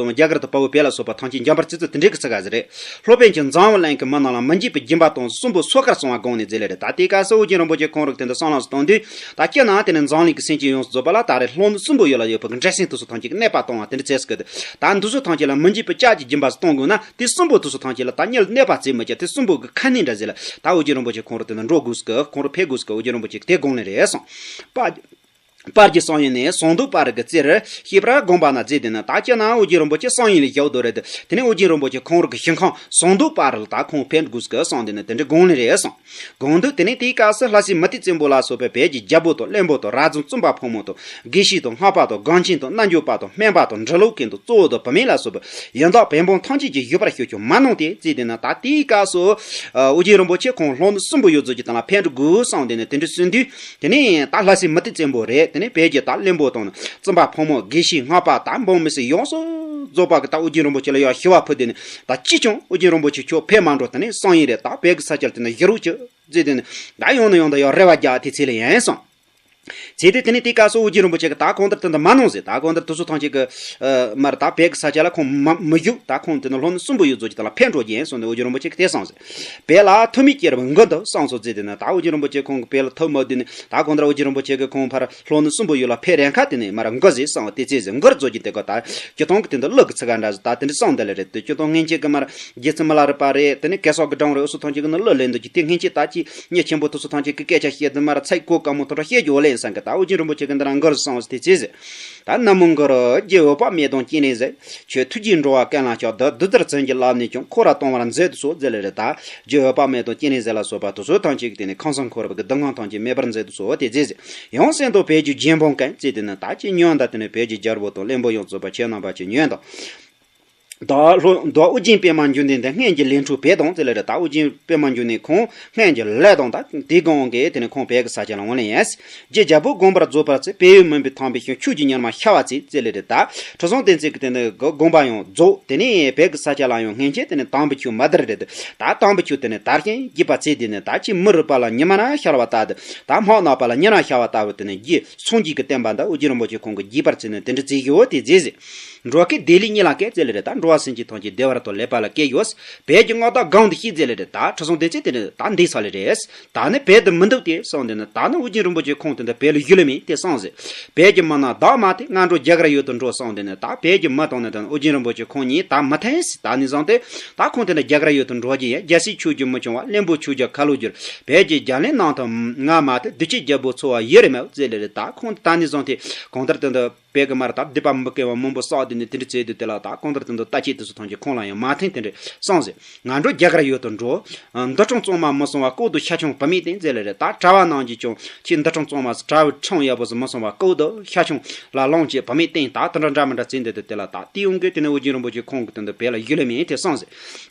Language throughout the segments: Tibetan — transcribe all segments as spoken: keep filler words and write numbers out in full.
རྒྱ་གར་དང་དཔའ་བོ་བོད་ལ་སོགས་པ་ཐམས་ཅད་འཇམ་དཔལ་རྩི་ཚུལ་དེ་འདྲའི་གི་ཚིག་ག་ཟེར་རེད། སློབ་དཔོན་གྱིས་འཛམ་བུ་གླིང་གི་མི་རྣམས་ལ་མི་འཇིགས་པའི་སྦྱིན་པ་དང་གསུམ་པོ་སོ་ཁར་སོང་བ་དགོངས་ནས་མཛད་ལེ་རེད། ད་དེའི་སྐབས་སུ་ཨོ་རྒྱན་རིན་པོ་ཆེ་ཁོང་རང་གི་དེ་འདྲ་བསམ་བློ་གཏོང་དུས། ད་སྤྱིར་ན་དེ་ནི་འཛམ་གླིང་གི་སེམས་ཅན་ཡོངས་སུ་རྫོགས་པ་ལ་ད་རེས་ལྷོ་ནུབ་གསུམ་པོ་ཡུལ་ལ་ཡོད་པའི་འདྲེ་སྲིན་དེ་ཚོ་ཐམས་ཅད་ཀྱི་གནོད་པ་གཏོང་བ་དེ་འདྲ་བྱས་སོ་གི། ད་འདི་ཚོ་ཐམས་ཅད་ལ་མི་འཇིགས་པའི་ལྕགས་ཀྱི་སྦྱིན་པ་གཏོང་དགོས་ན། དེ་གསུམ་པོ་དེ་ཚོ་ཐམས་ཅད་ལ་ད་མྱི་ལ་གནོད་པ་བྱེད་མི་བྱེད། དེ་གསུམ་པོ་གི་ཁ་གནད་འདྲ་ཟེར་ལ། ད་ཨོ་རྒྱན་རིན་པོ་ཆེ་ཁོང་རང་དེ་ན་འགྲོ་དགོས་སྐབས། ཁོང་རང་ཕེབས་དགོས་སྐབས། ཨོ་རྒྱན་རིན་པོ་ཆེ་གིས་དེ་དགོངས་ནི་རེད་གསུངས། པ། པར་གྱི་གསང་ཡུལ་ནས་ཟངས་མདོག་དཔལ་རི་གི་རྩེར་ཤེས་པར་དགོངས་པ་ན་མཛད། དེ་ན་ད་སྤྱིར་ན་ཨོ་རྒྱན་རིན་པོ་ཆེ་གསང་ཡུལ་ལ་བཞུགས་དོ་རེད། དེ་ནས་ཨོ་རྒྱན་རིན་པོ་ཆེ་ཁོང་རང་གི་ཞིང་ཁམས་ཟངས་མདོག་དཔལ་རི་ལ་ད་ཁོང་ཕེབས་དགོས་སྐབས་གསུངས། དེ་ནས་དེ་འདྲ་དགོངས་ནི་རེད་གསུངས། དགོངས་དུས་དེ་ནས་དེའི་སྐབས་སུ་ལྷ་སྲས་མུ་སྟེགས་བཙན་པོ་ལ་སོགས་པའི་བོད་ཀྱི་རྒྱལ་པོ་དང་བློན་པོ་དང་རབ་བྱུང་བཙུན་པ་ཕོ་མོ་དང་དགེ་བཤེས་དང་སྔགས་པ་དང་སྒོམ་ཆེན་དང་རྣལ་འབྱོར་པ་དང་སྨན་པ་དང་འབྲི་ཀློག་མཁན་དང་གཙོ་བོ་དང་བུད་མེད་ལ་སོགས་པའི་ཡོན་བདག་བན་བོན་ཐམས་ཅད་ཀྱིས་བཞུགས་པར་ཞུ་ཆོག་མ་གནང་སྟེ་བརྩིས། དེ་ན་ད་དེའི་སྐབས་སུ་ཨོ་རྒྱན་རིན་པོ་ཆེ་ཁོང་ལྷོ་ནུབ་གསུམ་པོ་ཡུལ་ཚོ་གི་སྟེང་ལ་ཕེབས་འགྲོ་དགོས་གསུངས། དེ་ནས་དེ་འདྲ་གསུངས་དུས་དེ་ནས་ད་ལྷ་སྲས་མུ་སྟེགས་བཙན་པོ་རེད། དེ་ནས་བོད་ཀྱི་ད་བློན་པོ་དང་བཙུན་པ་ཕོ་མོ་དགེ་བཤེས་སྔགས་པ་དང་འབངས་མི་སེར་ཡོངས་སུ་རྫོགས་པ་གིས་ད་ཨོ་རྒྱན་རིན་པོ་ཆེ་ལ་ཡང་ཞུ་བ་ཕུལ། དེ་ནས་ད་ཅིས་ཀྱང་ཨོ་རྒྱན་རིན་པོ་ཆེ་ཁྱོད་ཕེབས་མ་འགྲོ། དེ་ནས་གསང་ཡུལ་རེད། ད་བོད་ཀྱི་ས་ཆ་ལ་དེ་ནས་བཞུགས་རོགས་བྱོས་ཟེར། དེ་ནས་ད་ཡང་ནས་ཡང་དུ་ཡང་རེ་བ་རྒྱག་དེ་ཚེ་ལ་ཡིན་གསུངས། བྱས་ཏེ་དེ་ནས་དེའི་སྐབས་སུ་ཨོ་རྒྱན་རིན་པོ་ཆེ་གིས་ད་གང་ལྟར་དེ་འདྲ་མ་གནང་ཟེར། ད་གང་ལྟར་དེ་ཚོ་ཐམས་ཅད་ཀྱིས་ཨ་མར་ད་བོད་ཀྱི་ས་ཆ་ལ་ཁོང་མ་མི་བཞུགས། ད་ཁོང་དེ་ནས་ལྷོ་ནུབ་གསུམ་པོ་ཡུལ་ཚོ་གི་སྟེང་ལ་ཕེབས་འགྲོ་རྒྱུ་ཡིན་གསུངས་ནས་ཨོ་རྒྱན་རིན་པོ་ཆེ་གིས་དེ་གསུངས་ཟེར། བོད་ལ་ཐུགས་མི་དགྱེས་པར་མགུར་འདི་གསུངས་སོ་ཟེར། དེ་ནས་ད་ཨོ་རྒྱན་རིན་པོ་ཆེ་ཁོང་གིས་བོད་ལ་ཐུགས་མ་བདེ་ནས། ད་གང་ལྟར་ཨོ་རྒྱན་རིན་པོ་ཆེ་གིས་ཁོང་ཕར་ལྷོ་ནུབ་གསུམ་པོ་ཡུལ་ལ་ཕེབས་རན་ཁ་དེ་ནས་མར་མགུར་ཟིག་གསུངས། དེ་ཚེ་ཟེར་མགུར་རྫོགས་ཀྱི་དེ་ག་ད་སྤྱིར་བཏང་གི་དེ་འདྲ་གླུ་གི་ཚིག་ག་འདྲ་ཟིག་ད་དེ་འདྲ་གསུངས་བསྡད་ལེ་རེད། དེ་སྤྱིར་བཏང་སྔོན་ཆད་ཀྱི་མར་རྗེ་བཙུན་མི་ལ་རས་པ་རེད། དེ་ནས་གེ་སར་གྱི་སྒྲུང་རེད། འུ་ཚོ་ཐམས་ཅད་ཀྱིས་ནི་གླུ་ལེན་འདུག་གི། དེ་སྔོན་ཆད་ད་ཅི་མི་ཆེན་པོ་དེ་ཚོ་ཐམས་ཅད་ཀྱིས་སྐད་ཆ་བཤད་དུས་མར་ཚིག་གོ་དཀའ་མོ་དེ་འདྲ་བཤད་རྒྱུ་ཡོད་ལེ་བསམ་གི། ད་ཨོ་རྒྱན་རིན་པོ་ཆེ་གིས་འདི་ན་མགུར་གསུངས་ཟེར། དེ་ཚེ་ཟེར། ད་ན་མོ་མགུར་རྒྱལ་བོ་དཔག་མེད་དང་སྤྱན་རས་གཟིགས། ཁྱོད་ཐུགས་རྗེས་འགྲོ་བ་ཀུན་ལ་ཤོག་བདུད་བདུད་རྩི་བཙན་གྱི་ལག་ནས་ཀྱང་། ཁོ་ར་གཏོང་བར་མཛད་དུ་གསོལ་ཟེར་ལེ་རེད། ད་རྒྱལ་བོ་དཔག་མེད་དང་སྤྱན་རས་གཟིགས་ལ་སོགས་པ་དེ་ཚོ་ཐམས་ཅད་ཀྱིས་དེ་ནས་ཁམས་གསུམ་འཁོར་བའི་གདུང་ཁང་ཐམས་ཅད་མེད་པར་མཛད་དུ་གསོལ་དེ་ཚེ་ཟེར། ཡང་གསན་དང་བོད་ཀྱི་རྒྱལ་འབངས་ཀུན་ཟེར། དེ་ནས་ད་ཅི་ཉོན་དང་དེ་ནས་བོད་ཀྱི་རྒྱལ་པོ་དང་བློན་པོ་ཡོངས་རྫོགས་པ་ཁྱེད་རྣམ་པ་ཅིག་ཉོན་དང་། བདག་ལྷོ་བདག་ཨོ་རྒྱན་པད་མ་འབྱུང་གནས་འདི་སྔོན་གྱི་ལས་འཕྲོ་བས་དང་ཟེར་ལེ་རེད། ད་ཨོ་རྒྱན་པད་མ་འབྱུང་གནས་ཁོང་སྔོན་གྱི་ལས་དང་ད་དེའི་སྒང་གི་དེ་ནས་ཁོང་བོད་ཀྱི་ས་ཆ་ལ་འོང་ལེ་ཡིན། རྗེ་རྒྱལ་པོ་དགོངས་པ་རྫོགས་པར་བྱས། བལ་ཡུལ་མུན་པའི་དམ་པའི་ཞིང་། ཆོས་ཀྱི་ཉི་མ་ཤར་བ་བྱས་ཟེར་ལེ་རེད། ད་ཁྲི་སྲོང་ལྡེ་བཙན་གྱི་དེ་ནས་དགོངས་པ་ཡང་རྫོགས། དེ་ནས་བོད་ཀྱི་ས་ཆ་ལ་ཡང་སྔོན་ཆད་དེ་ནས་དམ་པའི་ཆོས་མ་དར་རེད། ད་དམ་པའི་ཆོས་དེ་ནས་དར་ཞིང་རྒྱས་པ་བྱས། དེ་ནས་ད་ཅི་མི་རུས་པ་ལ་ཉི་མ་རང་ཤར་བ་ལྟར་དུ། ད་སྨག་ནག་པ་ལ་ཉི་རང་ཤར་བ་ལྟ་བུ་དེ་ནས་རྗེ་སངས་རྒྱས་ཀྱི་བསྟན་པ་འདི་ཨོ་རྒྱན་རིན་པོ་ཆེ་ཁོང་གིས་རྒྱས་པར་བྱས་ནས་དེ་འདྲ་བྱས་ཡོད་དེ་ཟེར་ཟེར། འགྲོ་ཁའི་བདེ་ལེགས་གཉིད་ལ་སྐྱེས་ཟེར་ལེ་རེད། ད་འགྲོ་བ་སེམས་ཅན་ཐམས་ཅད་བདེ་བ་དང་ལེགས་པ་ལ་སྐྱེས་ཡོད། བོད་ཀྱི་མངའ་བདག་སྒང་དུ་གཤེགས་ཟེར་ལེ་རེད། ད་ཁྲི་སྲོང་ལྡེ་བཙན་དེ་ནས་ད་འདས་ཚར་ལེ་རེད། ད་ནི་བོད་དུ་མི་འདུག་སྟེ་གསུངས། དེ་ནས་ད་ནི་ཨོ་རྒྱན་རིན་པོ་ཆེ་ཁོང་དེ་འདྲ་བོད་ལ་བཞུགས་ལེ་མིན་ཏེ་གསུངས་ཟེར། བོད་ཀྱི་མི་རྣམས་བདག་མ་ཐེངས། ང་འགྲོ་རྒྱ་གར་ཡུལ་དུ་འགྲོ་གསུངས། དེ་ནས་ད་བོད་ཀྱི་མི་དང་ནི་ད་ནི་ཨོ་རྒྱན་རིན་པོ་ཆེ་ཁོང་གཉིས་ད་མི་ཐེངས་ཟེར། ད་ནི་བཟང་སྟེ་ད་ཁོང་དེ་འདྲ་རྒྱ་གར་ཡུལ་དུ་འགྲོ་རྒྱུ་ཡིན། རྒྱལ་སྲིད་ཆོས་རྒྱུན་མི་སྐྱོང་བར། བློན་པོ་ཆོས་རྒྱལ་ཁ་ལོ་བསྒྱུར། བོད་ཀྱི་རྒྱལ་བློན་རྣམས་དང་ང་མ་ཐེངས། བདུད་ཀྱི་རྒྱལ་པོ་འཚོ་བ་ཡུན་རིང་མོད་ཟེར་ལེ་རེད། ད་ཁོང་ད་ནི་བཟང་སྟེ་གང་ལྟར་དེ་འདྲ་བོད་ཀྱི་མར་ད་སྡིག་པ་མི་དགེ་བ་མང་པོ་བསགས་དེ་ནས་དེ་འདྲ་བྱས་དུས་དེ་ལ་ད་གང་ལྟར་དེ་འདྲ་ལྟ་བྱེད་དེ་ཚོ་ཐམས་ཅད་ཁོང་ལ་ཡང་མ་ཐེངས་དེ་འདྲ་གསུངས་ཟེར། ང་འགྲོ་རྒྱ་གར་ཡུལ་དུ་འགྲོ། འདུལ་ཁྲིམས་གཙང་མ་མི་སྲུང་བར། ལྐོག་ཏུ་ཤ་ཆང་བུད་མེད་བསྟེན་ཟེར་ལེ་རེད། ད་གྲྭ་བ་རྣམས་ཀྱིས་ཀྱང་ཁྱེད་འདུལ་ཁྲིམས་གཙང་མ་ཟེར་གྲྭ་བའི་ཁྲིམས་ཡག་པོ་ཟེར་མི་སྲུང་བར་ལྐོག་ཏུ་ཤ་ཆང་ལ་ལོངས་སྤྱད་བུད་མེད་བསྟེན། ད་དེ་འདྲ་འདྲ་མི་འདྲ་བྱས་དེ་དེ་དེ་ལ་ད་དེ་ཡོང་གི་དེ་ནས་ཨོ་རྒྱན་རིན་པོ་ཆེ་ཁོང་གིས་དེ་འདྲ་བོད་ལ་བཞུགས་ལེ་མིན་ཏེ་གསུངས་ཟེར།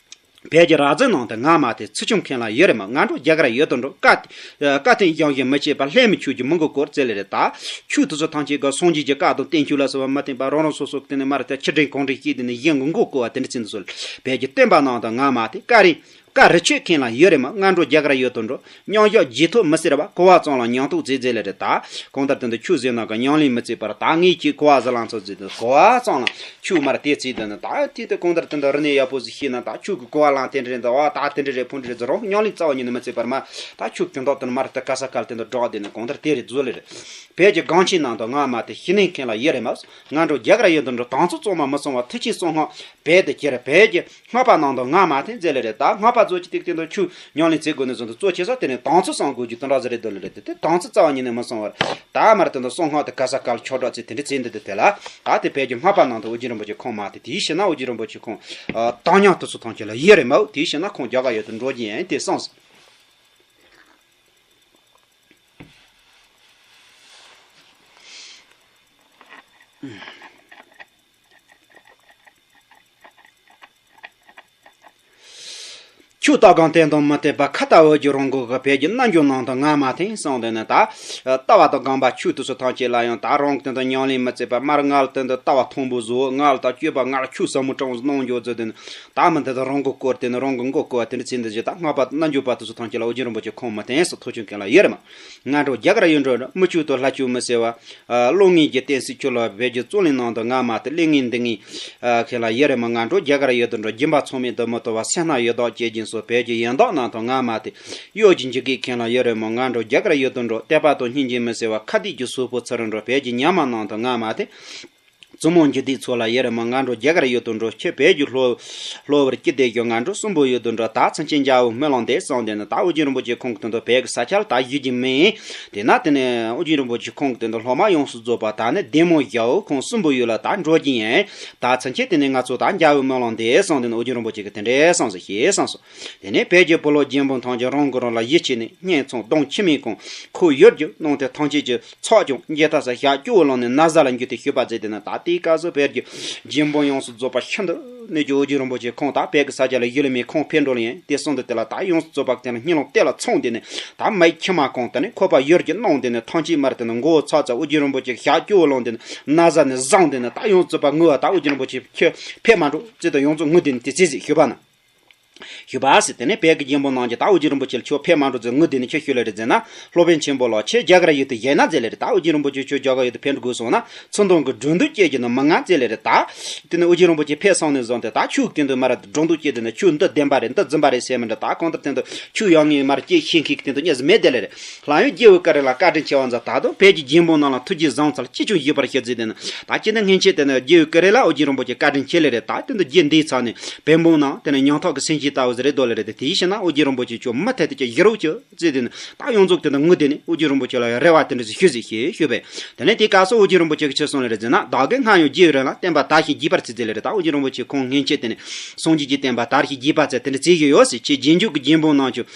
བོད་ཀྱི་རབ་བྱུང་རྣམས་དང་ང་མ་ཐེངས། ཚུལ་ཁྲིམས་མཁན་ལ་ཡུན་རིང་མོད། ང་འགྲོ་རྒྱ་གར་ཡུལ་དུ་འགྲོ། བཀའ་བཀའ་བསྟན་སྦྱང་ཞིང་མི་བྱེད་པར། ལྷད་མེད་ཆོས་ཀྱི་མི་མགོ་བསྐོར་ཟེར་ལེ་རེད། ད་ཆོས་དེ་ཚོ་ཐམས་ཅད་ཀྱི་སངས་རྒྱས་ཀྱི་བཀའ་དང་བསྟན་བཅོས་ལ་སོགས་པ་མི་བསྟེན་པར་རང་རང་སོ་སོ་གི་དེ་ནས་མར་དེ་ཕྱིར་དྲན་གང་དྲན་བྱས་དེ་ནས་གཞན་གྱི་མགོ་བསྐོར་བ་དེ་འདྲ་བྱེད་འདུག་ཟེར། བོད་ཀྱི་བསྟན་པ་རྣམས་དང་ང་མ་ཐེངས། བཀའ་རིགས་བཀའ་རི་ཆོད་མཁན་ལ་ཡུན་རིང་མོད། ང་འགྲོ་རྒྱ་གར་ཡུལ་དུ་འགྲོ། མཉམ་བཞག་རྗེས་ཐོབ་མི་ཟེར་བར། གོ་བ་ཙམ་ལ་ཉམས་རྟོགས་མཛད་ཟེར་ལེ་རེད། ད་གང་ལྟར་དེ་འདྲ་ཆོས་ཟེར་ན་ག་ཉམས་ལེན་མི་བྱེད་པར། ད་ངས་ཁྱེད་གོ་བ་ཟིག་བླངས་ཚར་ཟེར་དུས་གོ་བ་ཙམ་ལ་ཆོས་མར་དེ་བྱས་དེ་ནི་ད་དེ་དེ་གང་ལྟར་དེ་འདྲ་རིག་གནས་ཡག་པོ་ཟིག་ཤེས་ན་ད་ཆོས་ཀྱི་གོ་བ་བླངས་དེ་འདྲ་རེད། འདི་བ་ད་དེ་འདྲ་རེད་ཕུ་འདྲ་རེད་ཟེར་རུང་ཉམས་ལེན་རྩ་བ་ཉིད་ནས་མི་བྱེད་པར་མ་ད་ཆོས་ཀྱི་མདོག་དེ་ནི་མར་དེ་ག་ས་ག་ལ་དེ་འདྲ་སྒྲོག་དེ་ནི་གང་ལྟར་དེ་རེད་བཟོ་ལེ་རེད། བོད་ཀྱི་སྒོམ་ཆེན་རྣམས་དང་ང་མ་ཐེངས། ཞི་གནས་མཁན་ལ་ཡུན་རིང་མོད། ང་འགྲོ་རྒྱ་གར་ཡུལ་དུ་འགྲོ། དམ་ཚིག་གཙང་མ་མི་སྲུང་བར། མཐུ་ཆེན་གསང་སྔགས་བོད་དུ་གྱེར། བོད་ཀྱི་སྔགས་པ་རྣམས་དང་ང་མ་ཐེངས་ཟེར་ལེ་རེད། ད་སྔགས་པ་ཚོ་ཅི་ཏིག་ཏིག་དང་ཆོས་ཉམས་ལེན་བྱེད་དགོས་ནས་བཟུང་དུ་གཙོ་ཆེ་ས་དེ་ནས་དམ་ཚིག་གསང་དགོས་རྒྱུ་དེ་འདྲ་ཟིག་རེད་འདོད་ལེ་རེད། དེ་དེ་དམ་ཚིག་རྩ་བ་ཉིད་ནས་མི་སྲུང་བར། ད་མར་དེ་འདྲ་གསང་སྔགས་དེ་ག་ས་ག་ལ་ཆོས་སྒྲོག་ཚེ་དེ་འདྲ་བྱེད་འདི་དེ་དེ་ལ་ད་དེ་བོད་ཀྱི་སྔགས་པ་རྣམས་དང་ཨོ་རྒྱན་རིན་པོ་ཆེ་ཁོང་མ་ཐེངས། དེའི་ཕྱིར་ན་ཨོ་རྒྱན་རིན་པོ་ཆེ་ཁོང་དམ་ཉམས་དེ་ཚོ་ཐམས་ཅད་ལ་ཡུན་རིང་མོད། དེའི་ཕྱིར་ན་ཁོང་རྒྱ་གར་ཡུལ་དུ་འགྲོ་རྒྱུ་ཡིན་ཏེ་གསུངས། ཆོས་ལྟ་གང་བསྟན་དང་མི་བསྟན་པ། ཁ་ལྟ་བུ་གྱི་རང་གི་གི་བོད་ཀྱི་རྣལ་འབྱོར་རྣམས་དང་ང་མ་མཐུན་གསུངས་དོན་ནི། ད་ལྟ་བ་དང་སྒོམ་པ་ཆོས་དེ་ཚོ་ཐམས་ཅད་ལ་ཡང་ད་རང་གི་དོན་དུ་ཉམས་ལེན་མི་བྱེད་པ། མར་ང་ལ་དོན་དུ་ལྟ་བ་མཐོན་པོ་བཟོ། ང་ལ་ད་སྤྱོད་པ་ང་ལ་ཆོས་ཟབ་མོ་དྲང་བོ་གནང་རྒྱུ་བརྩི་དོན་ནི། ད་མི་འདི་དང་རང་གི་སྐོར་དེ་ནི་རང་གི་མགོ་སྐོར་བ་དེ་འདྲ་ཚེ་འདི་བཞི་ད་སྔགས་པ་རྣལ་འབྱོར་པ་དེ་ཚོ་ཐམས་ཅད་ལ་ཨོ་རྒྱན་རིན་པོ་ཆེ་ཁོང་མི་བསྟན་ཟེར་ཐུགས་ཆུང་མཁན་ལ་ཡོད་རེད་མ། ང་འགྲོ་རྒྱ་གར་ཡུལ་འགྲོ། མི་ཆོས་དང་ལྷ་ཆོས་མི་ཟེར་བ། ཨ། བློ་ངན་གྱི་བསྟན་སྲིད་ཆོས་ལ་བོད་ཀྱི་རྩོད་གླེང་ནང་དུ་ང་མ་དེ་གླེང་ངན་འདི་ངན། ཨ། ཁས་ལ་ཡོད་རེད་མ། ང་འགྲོ་རྒྱ་གར་ཡུལ་དུ་འགྲོ། སྦྱིན་པ་ཚང་མས་འདི་མི་ཐོབ་པ། སེར་སྣ་ཡོད་དོ་སྐྱེ་སྦྱིན་སོགས། བོད་ཀྱི་ཡོན་བདག་རྣམས་དང་ང་མ་དེ། གཡོ་སྒྱུ་འཇུག་གི་མཁན་ལ་ཡོད་རེད་མ། ང་འགྲོ་རྒྱ་གར་ཡུལ་དུ་འགྲོ། དད་པ་དང་སྙིང་རྗེ་མི་ཟེར་བ། ཁ་བདེ་གྱི་སོག་པོ་ཚུ་རུ་འགྲོ། བོད་ཀྱི་ཉམས་མ་རྣམས་དང་ང་མ་དེ། བཙུན་མོ་འཇུ་སྡེ་ཚོ་ལ་ཡོད་རེད་མ། ང་འགྲོ་རྒྱ་གར་ཡུལ་དུ་འགྲོ། ཁྱེད་བོད་ཀྱི་སློབ་སློབ་པར་སྐྱིད་བསྡད་ཤོག་ང་འགྲོ་གསུམ་པོ་ཡུལ་དུ་འགྲོ། ད་ཚུན་ཆད་འཇའ་འོད་སྨོན་ལམ་འདེབས་གསུངས་དོན་ནི། ད་ཨོ་རྒྱན་རིན་པོ་ཆེ་ཁོང་གི་དོན་དུ་བོད་ཀྱི་ས་ཆ་ལ་ད་བཞུགས་ཀྱི་མིན། དེས་ན་དེ་ནས་ཨོ་རྒྱན་རིན་པོ་ཆེ་ཁོང་གི་དོན་དུ་སློབ་མ་ཡོངས་སུ་རྫོགས་པ་ད་ནི་བདེ་མོ་བཞག་ཁོང་གསུམ་པོ་ཡུལ་ལ་ད་འགྲོ་གི་ཡིན། ད་ཚུན་ཆད་དེ་ནས་ང་ཚོ་ད་འཇའ་འོད་སྨོན་ལམ་འདེབས་གསུངས་དོན་ནི། ཨོ་རྒྱན་རིན་པོ་ཆེ་གིས་དེ་འདྲས་གསུངས་སོ་ཞེས་གསུངས་སོ། དེ་ནས་བོད་ཀྱི་བུ་སློབ་རྒན་པོ་ཐམས་ཅད་རང་གིས་རང་ལ་ཡིད་ཆེས་ནས། སྙན་ཚིག་གདངས་ཆི་མེད་གང་། ཁོ་ཡུལ་གྱི་སྣང་དེ་ཐམས་ཅད་ཀྱི་ཚགས་ཀྱང་འགྱེལ་ཐབས་སུ་ཞབས་སྐྱོ་བོ་བླངས་ནས་ན་བཟའ་ལ་འགྱུར་ཏེ་བཞུགས་པ་མཛད་དེ་ན། ད་ལྟའི་སྐབས་སུ་བོད་ཀྱི་རྒན་པོ་ཡོངས་སུ་རྫོགས་པ་ཤིན་ཏུ་ནས་ཀྱི་ཨོ་རྒྱན་རིན་པོ་ཆེ་ཁོང་ད་བོད་ཀྱི་ས་ཆ་ལ་ཡུལ་མེད་ཁོང་ཕེབས་འགྲོ་ལ་ཡིན་དེ་གསུངས་ཏེ། དེ་ལ་ད་ཡོངས་སུ་རྫོགས་པ་དེ་ལ་སྙིང་རླུང་གཏད་ལ་ཚང་དེ་ནས། ད་མིག་མཆི་མ་གང་དེ་ནས་ཁོ་པ་ཡུལ་གྱི་སྣང་དེ་ནས་ཐམས་ཅད་མར་དེ་ནས་མགོ་བོ་ཚགས་ཚགས་ཨོ་རྒྱན་རིན་པོ་ཆེ་ཞབས་སྐྱོ་བོ་བླངས་དེ་ནས་ན་བཟའ་ནས་བཟུང་དེ་ནས། ད་ཡོངས་སུ་རྫོགས་པ་ངུ་བ། ད་ཨོ་རྒྱན་རིན་པོ་ཆེ་ཁྱོད་ཕེབས་མ་འགྲོ་ཅེས་དང་ཡོངས་རྫོགས་ངུ་དེ་ནས་དེ་ཚེ་ཟིག་བཞུགས་པ་ན། ཞུ་བ་ཟེར། དེ་ནས་བོད་ཀྱི་རྒན་པོ་རྣམས་ཀྱིས་ད་ཨོ་རྒྱན་རིན་པོ་ཆེ་ལ་ཁྱོད་ཕེབས་མ་འགྲོ་ཟེར་ངུ་དེ་ནས་ཁྱོད་ཞུ་ལེ་རེད་ཟེར་ན། སློབ་དཔོན་ཆེན་པོ་ལགས། ཁྱེད་རྒྱ་གར་ཡུལ་དུ་ཡོད་ན་ཟེར་ལེ་རེད། ད་ཨོ་རྒྱན་རིན་པོ་ཆེ་ཁྱོད་རྒྱ་གར་ཡུལ་དུ་ཕེབས་འགྲོ་དགོས་སོང་ན། ཚུར་འདོན་གྱི་སྒྲུང་དུ་སྐྱེལ་རྒྱུ་ནི་མི་མངའ་ཟེར་ལེ་རེད། ད་དེ་ནས་ཨོ་རྒྱན་རིན་པོ་ཆེ་ཕེབས་སོང་ནས་བཟུང་སྟེ་ད་ཆོས་ཀྱི་སྟེང་དུ་མར་སྒྲུང་དུ་སྐྱེལ་དེ་ནས་ཆོས་འདི་བདེན་པ་རེད། འདི་རྫུན་པ་རེད་ཟེར་མི་འདྲ། ད་གང་ལྟར་སྟེང་དུ་ཆོས་ཡོད་ངེས་མར་སྐྱེལ་ཤེས་མཁན་གྱི་སྟེང་དུ་གཉིས་སུ་མེད་དེ་ལེ་རེད། ལྷ་ཡུལ་རྒྱལ་བོ་ཀ་རི་ལ་བཀའ་དྲིན་ཆེ་བ་མཛད། ད་དུང་བོད་ཀྱི་རྒན་པོ་རྣམས་ལ་ཐུགས་རྗེ་བཟང་ཚུལ་ཅི་བྱུང་ཞུས་པར་ཞུ་ཟེར་དེ་ནས། ད་ཅི་འདི་སྔན་ཆད་དེ་ནས་རྒྱལ་བོ་ཀ་རི་ལ་ཨོ་རྒྱན་རིན་པོ་ཆེ་བཀའ་དྲིན་ཆེ་ལེ་རེད། ད་དེ་འདི་རྗེ་འདིའི་ཚབ་ནས་བན་བོན་ནང་དེ་ནས་ཉང་ཐག་གི་སེང་ཆེན་ལྟ་བུ་ཟེར་རེད་དོ་ལེ་རེད། དེ་ཡིན་ཕྱིན་ན་ཨོ་རྒྱན་རིན་པོ་ཆེ་ཁྱོད་མུ་མཐུད་དེ་ཀྱི་བཞུགས་རོགས་གྱིས་ཟེར་དེ་ནས། ད་ཡོངས་རྫོགས་དེ་ནས་ངུ་དེ་ནས་ཨོ་རྒྱན་རིན་པོ་ཆེ་ལ་རེ་བ་དེ་འདྲ་ཞིག་ཞུས་ཟིག་ཞེས་ཞུས་པས། དེ་ནས་དེའི་སྐབས་སུ་ཨོ་རྒྱན་རིན་པོ་ཆེ་གིས་ཅི་གསུངས་ལེ་རེད་ཟེར་ན། བདག་གིས་སྔར་ཡང་རྗེ་ཡི་རིང་ལ་བསྟན་པ་དར་ཞིང་རྒྱས་པར་བྱེད་ཟེར་ལེ་རེད། ད་ཨོ་རྒྱན་རིན་པོ་ཆེ་ཁོང་སྔན་ཆད་དེ་ནས་སངས་རྒྱས་ཀྱི་བསྟན་པ་དར་ཞིང་རྒྱས་པར་བྱེད་དེ་འདྲ་བྱེད་ཀྱི་ཡོད་ཟེར། ཁྱེད་རྗེས་འཇུག་གི་རྒན་པོ་རྣམས་ཀྱིས་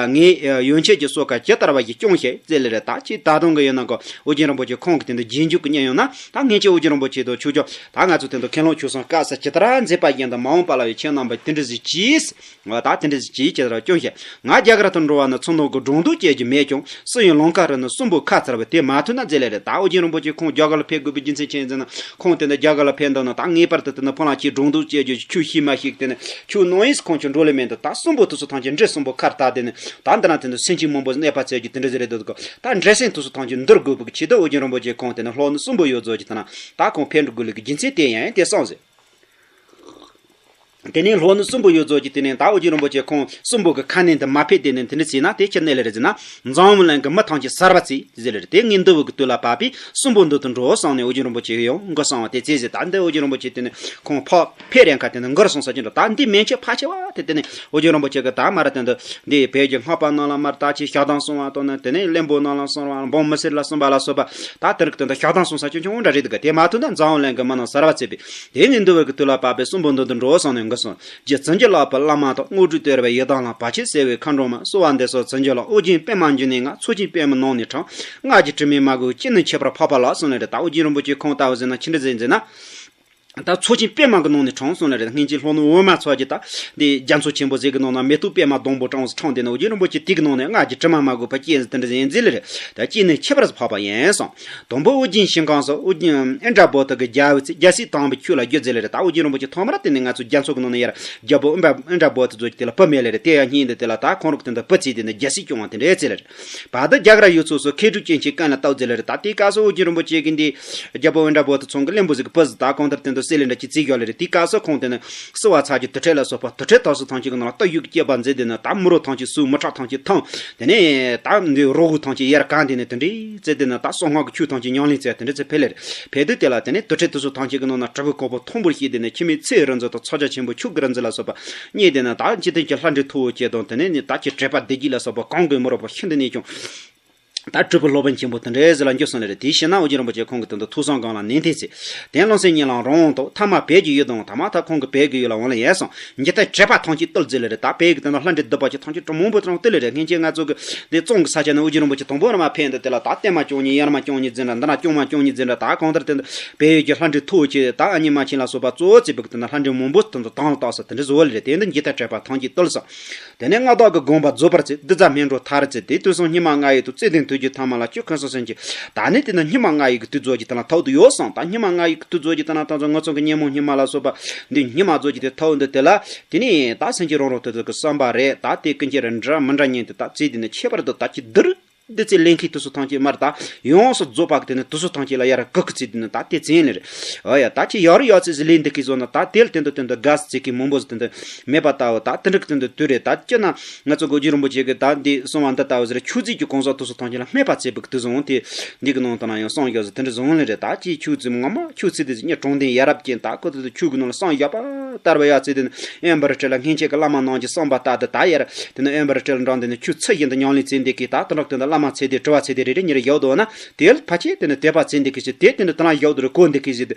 ངའི་ཡོན་ཆབ་ཀྱི་སོ་ཀ་ཇི་ལྟར་བ་ཞིག་སྐྱོང་ཞིག་ཟེར་ལེ་རེད། ད་ཁྱེད་ད་དུང་གི་ཡོད་ན་གོ། ཨོ་རྒྱན་རིན་པོ་ཆེ་ཁོང་གི་དེ་འདྲ་རྗེས་འཇུག་གི་གཉེན་ཡོད་ན། ད་སྔན་ཆད་ཨོ་རྒྱན་རིན་པོ་ཆེ་དང་ཆོས་སྐྱོང་ད་ང་ཚོ་དེ་འདྲ་མཁན་སློབ་ཆོས་གསུམ་དཀའ་ས་ཇི་ལྟར་མཛད་པ་བཞིན་དུ་མ་འོངས་པ་ལ་ཡང་ཁྱེད་རྣམ་པ་དེ་འདྲ་ཞིག་གྱིས། ང་ད་དེ་འདྲ་ཅིའི་ཕྱིར་སྐྱོན་བཤད། ང་རྒྱ་གར་དུ་འགྲོ་བ་ནི་ཚུར་འདོན་གྱི་སྒྲུང་དུ་སྐྱེལ་རྒྱུ་མེད་ཀྱང་། སུ་ཡིན་ལང་ཀ་རི་ནི་གསུམ་པོ་ཁ་ཚར་བ་དེ་མ་ཐུལ་ན་མཛད་ལེ་རེད། ད་ཨོ་རྒྱན་རིན་པོ་ཆེ་ཁོང་རྒྱ་གར་ལ་ཕེབས་དགོས་པའི་རྒྱུ་མཚན་ཅི་ཡིན་ཟེར་ན། ཁོང་དེ་འདྲ་རྒྱ་གར་ལ་ཕེབས་འདུག་ན། ད་ངེས་པར་དུ་དེ་ནི་ཕོ་ལང་གི་སྒྲུང་དུ་སྐྱེལ་རྒྱུ་ཆོས་ཤེས་མ་ཤེས་དེ་ནི་ཆོས་གནང་ཡིན་ཁོང་ཆོས་འགྲོ་ལེ་མེད་འདུག་ད་གསུམ་པོ་དེ་ཚོ་ཐམས་ཅད་འདྲེ་གསུམ་པོ་ཁར་ད་དེ་ནི་ད་འདི་ན་དེ་འདྲ་སེམས་ཅན་མང་པོ་གནོད་པ་བྱེད་རྒྱུ་དེ་འདྲ་ཟེར་རེད་འདུག་ད་འདྲེ་སེམས་དེ་ཚོ་ཐམས་ཅད་འདུལ་དགོས་པའི་ཆེད་དུ་ཨོ་རྒྱན་རིན་པོ་ཆེ་ཁོང་དེ་ནི་ལྷོ་ནུབ་གསུམ་པོ་ཡུལ་རྫོགས་ཀྱི་དེ་ན་ད་ཁོང་ཕེབས་འགྲོ་དགོས་ལེ་གི་རྒྱུ་མཚན་དེ་ཡང་དེ་གསུངས་ཟེར། དེ་ནས་ལྷོ་ནུབ་གསུམ་པོ་ཡུལ་རྫོགས་ཀྱི་དེ་ནས་ད་ཨོ་རྒྱན་རིན་པོ་ཆེ་ཁོང་གསུམ་པོ་གི་ཁ་གནོན་དུ་མ་ཕེབས་དེ་ནས་དེ་འདྲ་བྱས་ན་དེ་ཕྱིར་གནས་ལེ་རེད་ཟེར་ན། འཛམ་བུ་གླིང་གི་མི་ཐམས་ཅད་གསར་བ་བྱེད་ཟེར་ལེ་རེད། དེ་ངས་འདི་བུ་གི་དུས་ལ་བབ་པས་གསུམ་པོ་འདི་དུ་འགྲོ་གསུངས་ནས་ཨོ་རྒྱན་རིན་པོ་ཆེ་ཡང་འགོ་གསུངས་པ་དེ་བྱས་ཟེར། ད་འདི་ཨོ་རྒྱན་རིན་པོ་ཆེ་དེ་ནས་ཁོང་ཕ་ཕེབས་རན་ཁ་དེ་ནས་འགོར་སོང་ས་ཅི་འགྲོ། ད་འདི་མན་ཆད་ཕལ་ཆེ་བ་དེ་དེ་ནས་ཨོ་རྒྱན་རིན་པོ་ཆེ་གི་ད་མ་ར་དེ་འདི་འདི་བོད་ཀྱི་སྔགས་པ་རྣམས་ལ་མར་ད་ཅི་ཞག་དང་སོང་བ་དང་ནི་དེ་ནས་བློན་པོ་རྣམས་ལ་སོང་བ་འབངས་མི་སེར་ལ་སོང་བ་ལ་སོགས་པ་ད་དེར་གི་དེ་འདི་ཞག་དང་སོང་ས་ཅི་ཆུང་འདྲ་རེད་འདུག་ག་དེ་མ་ཐུལ་ན་འཛམ་བུ་གླིང་གི་མི་རྣམས་གསར་བ་བྱེད་པས། དེ་ནས་འདི་བུ་གི་དུས་ལ་བབ་པས་གསུམ་པོ་འདི་དུ་འགྲོ་གསུངས་ནས་འགོ་གསུངས། རྗེ་བཙུན་གྱི་བླ་པ་བླ་མ་དང་། དངོས་གྲུབ་སྟེར་བའི་ཡི་དམ་ལ། བར་ཆད་སེལ་བའི་མཁའ་འགྲོ་མ། གསོལ་བ་འདེབས་སོ་བྱིན་གྱིས་རློབས། ཨོ་རྒྱན་པདྨ་འབྱུང་གནས་ང་། མཚོ་ཆེན་པདྨ་ནང་ནས་དྲངས། སྔགས་ཀྱི་དྲི་མས་མ་གོས་ཅི་ནུས་ཁྱད་པར་འཕགས་པ་ལགས་གསུངས་ནས་རེད། ད་ཨོ་རྒྱན་རིན་པོ་ཆེ་ཁོང་ལྟ་བུ་ཟེར་ན་ཆི་འདྲ་ཟེར་ཟེར་ན། ད་མཚོ་ཆེན་པདྨ་གི་ནང་ནས་དྲངས་གསུངས་ནས་རེད། སྔན་ཆད་ལྷོ་ནུབ་འོ་མ་མཚོ་གི་ད་འདི་རྒྱ་མཚོ་ཆེན་པོ་ཟེར་གི་ནང་ན་མེ་ཏོག་པདྨ་སྡོང་པོ་དྲངས་སུ་དྲངས་དེ་ནས་ཨོ་རྒྱན་རིན་པོ་ཆེ་དེ་གི་ནང་ནས་སྔགས་ཀྱི་དྲི་མ་མ་གོས་པ་ཅི་ཡིན་ཟེར་དེ་འདྲ་ཟེར་ཡིན་ཟེར་ལེ་རེད། ད་ཅི་ནུས་ཁྱད་པར་འཕགས་པ་ཡིན་གསུངས། དང་པོ་ཨོ་རྒྱན་ཞིང་ཁམས་སུ་ཨོ་རྒྱན་ཨིནྡྲ་བྷུ་ཏི་གི་རྒྱལ་པོ་ཚེ་རྒྱལ་སྲས་དམ་པའི་ཆོས་ལ་བརྒྱུད་ཟེར་ལེ་རེད། ད་ཨོ་རྒྱན་རིན་པོ་ཆེ་ཐོག་མར་དེ་ནས་ང་ཚོ་རྒྱ་མཚོ་གི་ནང་ནས་ཡར་རྒྱལ་པོ་ཨིནྡྲ་ཨིནྡྲ་བྷུ་ཏི་ཚོ་གི་དེ་ལ་བུ་མེད་ལེ་རེད། དེ་ཡང་སྙིང་འདི་དེ་ལ་ད་ཁོང་རུ་དེ་འདི་བུ་བྱས་དེ་ནས་རྒྱལ་སྲིད་སྐྱོང་བ་དེ་འདྲ་ཟེར་ལེ་རེད། བར་དུ་རྒྱ་གར་ཡུལ་ཚོ་སུ་མཁས་གྲུབ་ཅན་གྱི་ཀུན་ལ་བཏགས་ཟེར་ལེ་རེད། ད་དེའི་སྐབས་སུ་ཨོ་རྒྱན་རིན་པོ་ཆེ་གི་འདི་རྒྱལ་པོ་ཨིནྡྲ་བྷུ་ཏི་ཚང་གི་བློན་པོ་ཟིག་གི་བུ་ཟིག་ད་གང་ལྟར་དེ་འདི་སྲས་ལེ་འདྲ་ཅིག་བརྩི་ཡོད་ལེ་རེད། དེའི་སྐབས་སུ་ཁོང་དེ་ནས་བསུ་བ་ཚར་གྱི་དུར་ཁྲོད་ལ་སོགས་པ་དུར་ཁྲོད་དག་སུ་ཐང་ཅིག་གི་ནང་ལ་རྟ་ཡུག་གི་སྐྱེས་པ་མཛད་དེ་ནས་ད་མི་རོ་ཐང་ཅིག་སུ་མི་ཁྲག་ཐང་ཅིག་ཐང་། དེ་ནས་ད་འདི་རོ་ཁུག་ཐང་ཅིག་ཡར་གང་དེ་ནས་དེ་འདྲའི་བརྩེ་དེ་ནས་ད་གསང་སྔགས་ཀྱི་ཆོས་ཐམས་ཅད་ཉམས་ལེན་བྱས་དེ་འདྲ་ཚེ་ཕེབས་ལེ་རེད། ཕེབས་དུས་དེ་ལ་དེ་ནས་དུར་ཁྲོད་དེ་ཚོ་ཐམས་ཅད་ཀྱི་ནང་ན་དྲིལ་བུ་གོག་པོ་མཐོན་པོར་བཤིག་དེ་ནས་འཆི་མེད་ཚེའི་རིག་འཛིན་དང་ཕྱག་རྒྱ་ཆེན་པོ་མཆོག་གི་རིག་འཛིན་ལ་སོགས་པ་མཉེས་དེ་ནས་ད་འཇིག་རྟེན་གྱི་ལྷ་འདྲེ་མཐུ་བོ་སྐྱེས་དང་དེ་ནས་ནི་ད་ཀྱི་དྲེགས་པ་སྡེ་བརྒྱད་ལ་སོགས་པ་གང་གི་མི་རོ་པོ་ཤིན་ཏུ་ནས་ཀྱང་ ད་སྤྲུལ་པའི་སློབ་དཔོན་ཆེན་པོ་དེ་འདྲའི་ཟིག་ལ་འགྱུར་སོང་ལེ་རེད། དེའི་ཕྱིར་ན་ཨོ་རྒྱན་རིན་པོ་ཆེ་ཁོང་གི་དོན་དུ་ཐུགས་བསམ་སྒང་ལ་ནན་ཏན་བྱས། དེ་བློ་སེང་ཉིན་ལ་རང་དབང་ཐོབ། ཐ་མ་བོད་ཀྱི་ཡུལ་དང་ཐ་མ་ད་ཁོང་གི་བོད་ཀྱི་ཡུལ་ལ་འོང་ལེ་ཡས་སོང་། འཇིག་རྟེན་དྲེགས་པ་ཐམས་ཅད་བཏུལ་ཟེར་ལེ་རེད། ད་བོད་ཀྱི་དོན་དུ་ལྷ་འདྲེ་གདུག་པ་ཅན་ཐམས་ཅད་གྲངས་མང་པོ་དྲངས་བཏུལ་ལེ་རེད། སྔན་ཆད་ང་ཚོ་གི་འདི་བཙོང་གི་ས་ཆ་ནས་ཨོ་རྒྱན་རིན་པོ་ཆེ་དང་པོ་ར་མ་ཕེབས་འདི་དེ་ལ་ད་བརྟན་མ་བཅུ་གཉིས། ཡར་མ་བཅུ་གཉིས་ཟེར་འདྲ། འདི་ན་སྐྱོང་མ་བཅུ་གཉིས་ཟེར་འདྲ། ད་གང་ལྟར་དེ་འདི་བལ་ཡུལ་གྱི་ལྷ་འདྲེ་མཐོ་བོ་ཆེ་ད་ཨ་མྱེས་མ་ཆེན་ལ་སོགས་པ་གཙོ་བོ་བྱས་པའི་གི་དེ་ན་ལྷ་འདྲེ་མང་པོ་དེ་ཚོ་དང་ལ་བཏགས་ས་དེ་འདྲ་བཟོ་བ་ལེ་རེད། དེ་འདི་འཇིག་རྟེན་དྲེགས་པ་ཐམས་ཅད་བཏུལ་སོང་། དེ་ནས་མངའ་བདག་གི་དགོངས་པ་རྫོགས་པར་བྱས། གདུལ་བྱ་སྨིན་གྲོལ་མཐར་བྱེད་དེ། དུས་གསུམ་སྙིགས་མ་ལྔ་ཡི་དུས། བརྩེ་ལྡན་ཐུགས་རྗེ་ཐ་མ་ལ་སྤྱོད། ཁམས་གསུམ་སེམས་ཅན། ད་ནི་དེ་ནི་སྙིགས་མ་ལྔ་ཡི་གི་དུས་རྫོགས་ཀྱི་དེ་ན་ཐོག་ཏུ་ཡོད་སོང་། ད་སྙིགས་མ་ལྔ་ཡི་གི་དུས་རྫོགས་ཀྱི་དེ་ན་ད་ཚོ་ང་ཚོ་གི་ཉོན་མོངས་སྙིགས་མ་ལ་སོགས་པ་འདི་སྙིགས་མ་རྫོགས་ཀྱི་དེ་ཐོག་འདི་དེ་ལ། དེ་ནས་ད་སེམས་ཅན་རང་རང་དེ་ཚོ་གི་བསམ་པ་རེད། ད་དེ་ཀུན་གྱི་རེད། འདྲ་མི་འདྲ་ཉན་དེ་ད་བརྩེ་དེ་ནི་ཁྱད་པར་དུ་ད་ཅི་བདུད་འདི་ཚེ་ལས་མཁན་དེ་ཚོ་ཐམས་ཅད་མར་ད་ཡོངས་སུ་རྫོགས་པ་གི་དེ་ནི་དེ་ཚོ་ཐམས་ཅད་ལ་ཡར་བཀུག་གི་བརྩེ་དེ་ནི་ད་དེ་བཙན་ལེ་རེད། ཨོ་ཡ། ད་ཅི་ཡར་ཡར་ཚེ་ཟི་ལས་འདི་གི་བཟོ་ན་ད་དེ་ལ་དེ་འདུ་དེ་འདུ་དགའ་བརྩེ་གི་མང་པོ་ཟིག་དེ་འདུ་མེད་པ་ལྟ་བུ། ད་དེ་འདྲ་གི་དེ་འདུ་དུས་རེད། ད་ཅི་ན་ང་ཚོ་གི་ཨོ་རྒྱན་རིན་པོ་ཆེ་གི་ད་འདི་གསུང་བ་འདི་ལྟ་བུ་ཟེར། ཆོས་རྫས་ཀྱི་གང་ཟག་དེ་ཚོ་ཐམས་ཅད་ལ་སྨད་པ་བྱེད་པའི་གི་དེ་བཟོ་འོང་དེ། འདི་གི་ནང་དུ་ན་ཡང་བསམ་ཡག་ཟིག་དེ་འདྲ་བཟོ་འོང་ལེ་རེད། ད་ཅི་ཆོས་རྫས་ངོ་མ་ཆོས་རྫས་དེ་ཟིག་ཉིད་དྲང་བདེན་ཡ་རབས་ཅན། ད་ཁོ་ཚོ་ཆོས་གི་ནང་ལ་བསམ་ཡག་པ་ལྟར་བ་ཡ་བརྩེ་དེ་ནི་ཨེ་འབར་བྲལ་ལ་སྔན་ཆད་ཀྱི་བླ་མ་ནང་གི་བསམ་པ་ལྟར་དུ་ད་ཡར་དེ་ནི་ཨེ་འབར་བྲལ་འགྲོ་དེ་ནི་ཆོས་ཚུལ་བཞིན་དུ་ཉམས་ལེན་བྱེད་འདི་གི་ད་དེ་འདྲ་དེ་འདྲ་བླ་མ་ཚེ་འདི་དྲི་བ་ཚེ་འདི་རེ་རེ་ཉེར་ཡག་འདུག་ན། དེ་ལ་ཕལ་ཆེར་དེ་ནི་དད་པ་བྱེད་འདི་གི་ཞིག་དེ་དེ་ནི་དེ་ན་ཡག་འདུག་རེ་གོ་འདི་གི་ཞིག་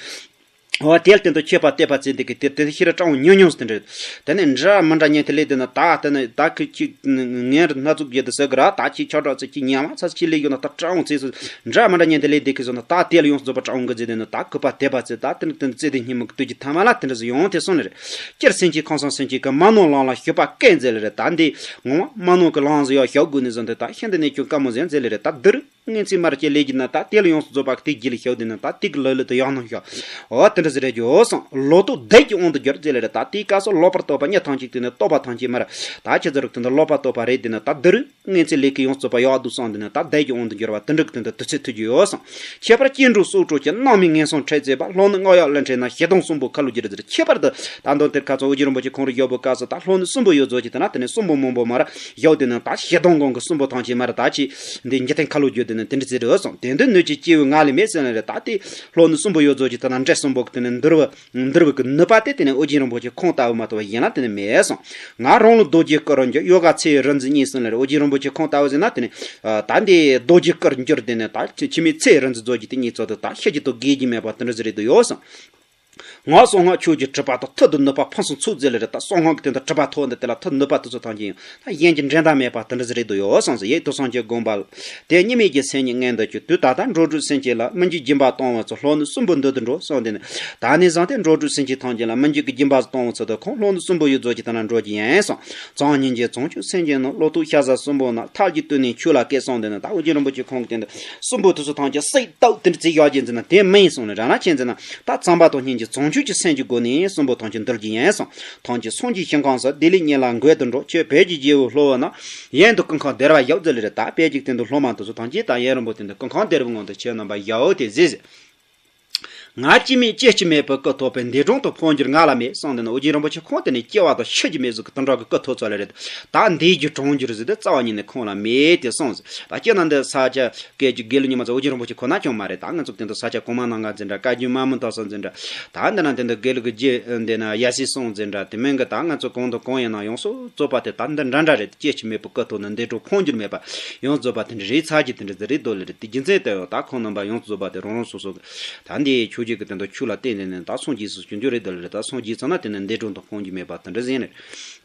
འོ་དེ་ལ་དེ་འདི་མཆོད་པ་དད་པ་བྱེད་འདི་གི་དེ་དེ་ཤི་ར་སྤྲང་བོ་ཉུང་ཉུང་ཟིག་དེ་འདྲ། དེ་ནི་འདྲ་མི་འདྲ་ཉན་དེ་ལས་དེ་ནི་ད་དེ་ནི་ད་ཁི་ཁི་ངན་རུ་སྣ་ཚོགས་བརྒྱད་དུ་ཟེར་གི་ར། ད་ཁྱི་ཆོ་གྲོགས་ཚོ་ཁྱི་ཉལ་མ་ཚ་ཁྱི་ལས་ཡོད་ན་ད་སྤྲང་བོ་ཚེ་སུ་འདྲ་མི་འདྲ་ཉན་དེ་ལས་དེ་གི་ཟོ་ན་ད་དེ་ལ་ཡོངས་སུ་རྫོགས་པ་སྤྲང་བོ་གི་ཟེར་དེ་ནི་ད་གུས་པ་དད་པ་བྱེད། ད་དེ་ནི་དེ་ནི་བརྩེ་དེ་སྙིང་མི་དུས་ཀྱི་ཐ་མ་ལ་དེ་འདྲ་ཟིག་ཡོང་དེ་སོང་ནི་རེད། སྤྱིར་སེམས་ཅན་ཁམས་གསུམ་སེམས་ཅན་གི་མ་ནོར་ལམ་ལ་ཞུགས་པ་སྐད་མཛད་ལེ་རེད། ད་འདི་ངོ་མ་མ་ནོར་གི་ལམ་ཟིག་ཡག་ཞུགས་དགོས་ནི་ཟིག་འདི་ད་ཤིན་ཏུ་ནས་ཀྱང་དཀའ་མོ་ཟིག་མཛད་ལེ་རེད། ད་འདིར་སྔོན་ཚེ་མར་སྐྱེ་ལས་ཀྱི་ན་ད་དེ་ལ་ཡོངས་སུ་རྫོགས་པ་གི་དེ་རྒྱུད་ལ་ཞུགས་དེ་ན་ད་དེ་གི་ལོ་ལོ་དུ་ཡག་ནང་ཞུགས། འོ་དེ་འདྲ་ཟིག་རེད་ཇོ་སང་ལོ་ཏོག་བདེ་གི་དབང་དུ་གྱུར་ཟེར་ལེ་རེད། ད་དེའི་སྐབས་སུ་ལོག་པར་རྟོག་པ་གཉིས་ཐམས་ཅད་དེ་ནི་རྟོག་པ་ཐམས་ཅད་མར་ད་ཁྱེད་ཚོ་རིགས་དེ་འདི་ལོག་པར་རྟོག་པ་རེད། དེ་ནི་ད་འདིར་སྔོན་ཚེ་ལས་ཀྱི་ཡོངས་སུ་རྫོགས་པ་ཡག་འདུག་སང་དེ་ནི་ད་བདེ་གི་དབང་དུ་གྱུར་བ་དེ་འདྲ་གི་དེ་འདི་དུས་ཚོད་ཐུག་གི་ཡོད་སང་། ཁྱད་པར་སྐྱེ་འགྲོ་སྲོག་འཕྲོག་ཅིང་། རྣམ་སྨིན་ངན་སོང་འཕྲལ་བྱེད་པ། ལྷོ་ནུབ་རྔ་ཡབ་ཀླུ་འཕྲད་ན། ཞི་དུང་གསུམ་པོ་ཁ་ལོ་བསྒྱུར་ཟེར། ཁྱད་པར་དུ་ད་དོན་དེར་ཁ་ཚ་ཨོ་རྒྱན་རིན་པོ་ཆེ་ཁོང་རུ་ཡོད་པའི་སྐབས་སུ་ད་ལྷོ་ནུབ་གསུམ་པོ་ཡོད་ཚོད་ཀྱི་དེ་ན་དེ་ནི་གསུམ་པོ་མང་པོ་མར་ཡོད་དེ་ནི་ད་ཞི་དུང་གང་གི་གསུམ་པོ་ཐམས་ཅད་མར་ད་ཅི་འདི་འཇིག་རྟེན་ཁ་ལོ་བསྒྱུར་དེ་ནི་དེ་འདྲ་ཟེར་རེད་སང་། དེ་འདི་ནུས་ཀྱི་སྐྱེ་བོའི་ངང་ལས་མེད་ཟེར་ནི་རེད། ད་དེ་ལྷོ་ནུབ་གསུམ་པོ་ཡོད་ཚོད་ཀྱི་དེ་ན་འདྲེ་གསུམ་པོ་གི་དེ་ནི་འདུལ་བ། འདུལ་བའི་གི་ནུས་པ་དེ་དེ་ནི་ཨོ་རྒྱན་རིན་པོ་ཆེ་ཁོང་ལྟ་བུ་མ་གཏོགས་པ་གཞན་ལ་དེ་ནི་མེད་སོང་། ང་རང་ལ་རྡོ་རྗེའི་སྐུ་རུ་འགྱུར། ཡོ་ག་ཚེ་ཡི་རིག་འཛིན་ཉིད་ཟེར་ལེ་རེད། ཨོ་རྒྱན་རིན་པོ་ཆེ་ཁོང་ལྟ་བུ་ཟེར་ན་དེ་ནི་ད་འདི་རྡོ་རྗེའི་སྐུར་འགྱུར་དེ་ནི་ད་ཕྱི་མའི་ཚེ་རིག་འཛིན་རྫོགས་ཀྱི་དེ་ཉིད་ཚོད་དུ་ད་ཤེས་ཀྱི་དོ་དགེ་ཀྱི་མེད་པ་དེ་འདྲ་ཟེར་རེད་དོ་ཡོད་སོང་། ངག་གསང་སྔགས་ཆོས་ཀྱི་གྲུབ་པ་དང་། ཐུགས་དང་ནུས་པ་ཕུན་སུམ་ཚོགས་ཟེར་ལེ་རེད། ད་གསང་སྔགས་ཀྱི་དོན་དུ་གྲུབ་པ་ཐོབ་འདི་དེ་ལ་ཐུགས་ནུས་པ་དེ་ཚོ་ཐམས་ཅད་ཡང་ད་གཞན་གྱི་འགྲན་ཟླ་མེད་པ་དེ་འདྲ་ཟིག་རེད་དོ་ཡོད་སོང་ཟེར། ཡེ་དུ་སངས་རྒྱས་དགོངས་པ་ལ། དེ་གཉིས་མེད་ཀྱི་སེམས་ཉིད་མངོན་དུ་གྱུར། དུས་ད་ལྟ་འགྲོ་དྲུག་སེམས་ཅན་ལ། མི་འཇིགས་སྦྱིན་པ་གཏོང་བའི་ཚུལ། ལྷོ་ནུབ་གསུམ་པོ་འདུལ་དུ་འགྲོ་གསུངས་ཏེ་ནི། ད་ནི་བཟང་སྟེ་འགྲོ་དྲུག་སེམས་ཅན་ཐམས་ཅད་ལ་མི་འཇིགས་ཀྱི་སྦྱིན་པ་གཏོང་བའི་ཚུལ་དུ་ཁོང་ལྷོ་ནུབ་གསུམ་པོ་ཡུལ་རྫོགས་ཀྱི་དེ་ན་འགྲོ་རྒྱུ་ཡིན་གསུངས། གཙང་སྙིང་རྗེ་བྱང་ཆུབ་སེམས་ཅན་རྣམས། ལོ་ཏོག་ཤ་ཟ་གསུམ་པོ་རྣམས། མཐར་གྱིས་བཏུལ་ནས་ཆོས་ལ་བསྐྱལ་གསུངས་ཏེ་ནི། ད་ཨོ་རྒྱན་རིན་པོ་ཆེ་ཁོང་གི་དེ་འདི་གསུམ་པོ་དེ་ཚོ་ཐམས་ཅད་སྲེག་བཏབ་དེ་འདྲ་བྱས་བཞག་རྒྱུ་ཡིན་ཟེར་ན་དེ་མིན་གསུངས་ནས། རང་རང་ཁྱེད་ཟེར་ན་ད་གཙང་པ་དང་སྙིང་རྗེ་བྱང་ཆུབ་ཀྱི་སེམས་ཀྱི་སྒོ་ནས་གསུམ་པོ་ཐམས་ཅད་འདུལ་རྒྱུ་ཡིན་གསུངས། ཐམས་ཅད་སངས་རྒྱས་ཞིང་ཁམས་སུ། བདེ་ལེགས་ཉིད་ལ་འགོད་དུ་འགྲོ། ཁྱོད་བོད་ཀྱི་རྒྱལ་པོ་སློབ་བུ་རྣམས། ཡུན་དུ་སྐུ་ཁམས་བདེ་བར་བཞུགས་ཟེར་ལེ་རེད། ད་བོད་ཀྱི་དེ་འདི་སློབ་མ་དེ་ཚོ་ཐམས་ཅད་ད་ཡུན་རིང་པོ་དེ་འདི་སྐུ་ཁམས་བདེ་བའི་ངང་དུ་ཁྱེད་རྣམ་པ་བཞུགས་ཏེ་གཟིགས་ཟེར། ང་སྐྱེ་མེད་སྐྱེ་འཆི་མེད་པའི་སྐུ་ཐོབ་པས། འདས་གྲོངས་དང་འཕོ་འགྱུར་ང་ལ་མེད་གསུངས་ཏེ་ནི། ཨོ་རྒྱན་རིན་པོ་ཆེ་ཁོང་དེ་ནི་སྐྱེ་བ་དང་ཤི་རྒྱུ་མེད་ཟེར་གི་དེ་འདྲ་གི་སྐུ་ཐོབ་ཚར་ལེ་རེད། ད་འདས་རྒྱུ་གྲོངས་རྒྱུ་རེད་ཟེར་ཏེ་རྩ་བ་ཉིད་ནས་ཁོང་ལ་མེད་དེ་གསུངས་ཟེར། ད་སྤྱིར་ན་འདི་ས་སྐྱ་སྐད་ཀྱི་དགེ་ལུགས་ཉི་མ་ཚོ་ཨོ་རྒྱན་རིན་པོ་ཆེ་ཁོ་ན་ཀྱང་མ་རེད། ད་ང་ཚོ་དེ་འདི་ས་སྐྱ་གོང་མ་རྣམ་ལྔ་ཟེར་འདྲ། བཀའ་བརྒྱུད་མ་མོ་དར་ས་ཟེར་འདྲ། ད་འདི་ན་དེ་འདི་དགེ་ལུགས་ཀྱི་རྗེ་འདི་ན་ཡབ་སྲས་གསུམ་ཟེར་འདྲ། དེ་མིན་གི་ད་ང་ཚོ་གང་དང་གང་ཡིན་ན་ཡོངས་སུ་རྫོགས་པ་དེ་ད་འདི་འདྲ་འདྲ་རེད། སྐྱེ་འཆི་མེད་པའི་སྐུ་ཐོབ་ནས་འདས་གྲོངས་འཕོ་འགྱུར་མེད་པ་ཡོངས་རྫོགས་པ་དེ་འདྲ་རེད་ཚར་གྱི་དེ་འདྲ་ཟེར་རེད་དོ་ལེ་རེད། དེ་རྒྱུ་མཚན་ལྟ་ཡང་ད་ཁོང་རྣམ་པ་ཡོངས་སུ་རྫོགས་པ་དེ་རང་རང་སོ་སོ་གི་ད་འདི་ཆོས་བརྒྱུད་ཀྱི་དོན་དུ་ཆོས་ལ་བརྟེན་ནས་ནི་ད་སངས་རྒྱས་སུ་བྱུང་རྒྱུ་རེད་དོ་ལེ་རེད། ད་སངས་རྒྱས་ཚར་ན་དེ་ནི་འདས་གྲོངས་དང་འཕོ་འགྱུར་མེད་པ་དེ་འདྲ་ཟེར་ནས།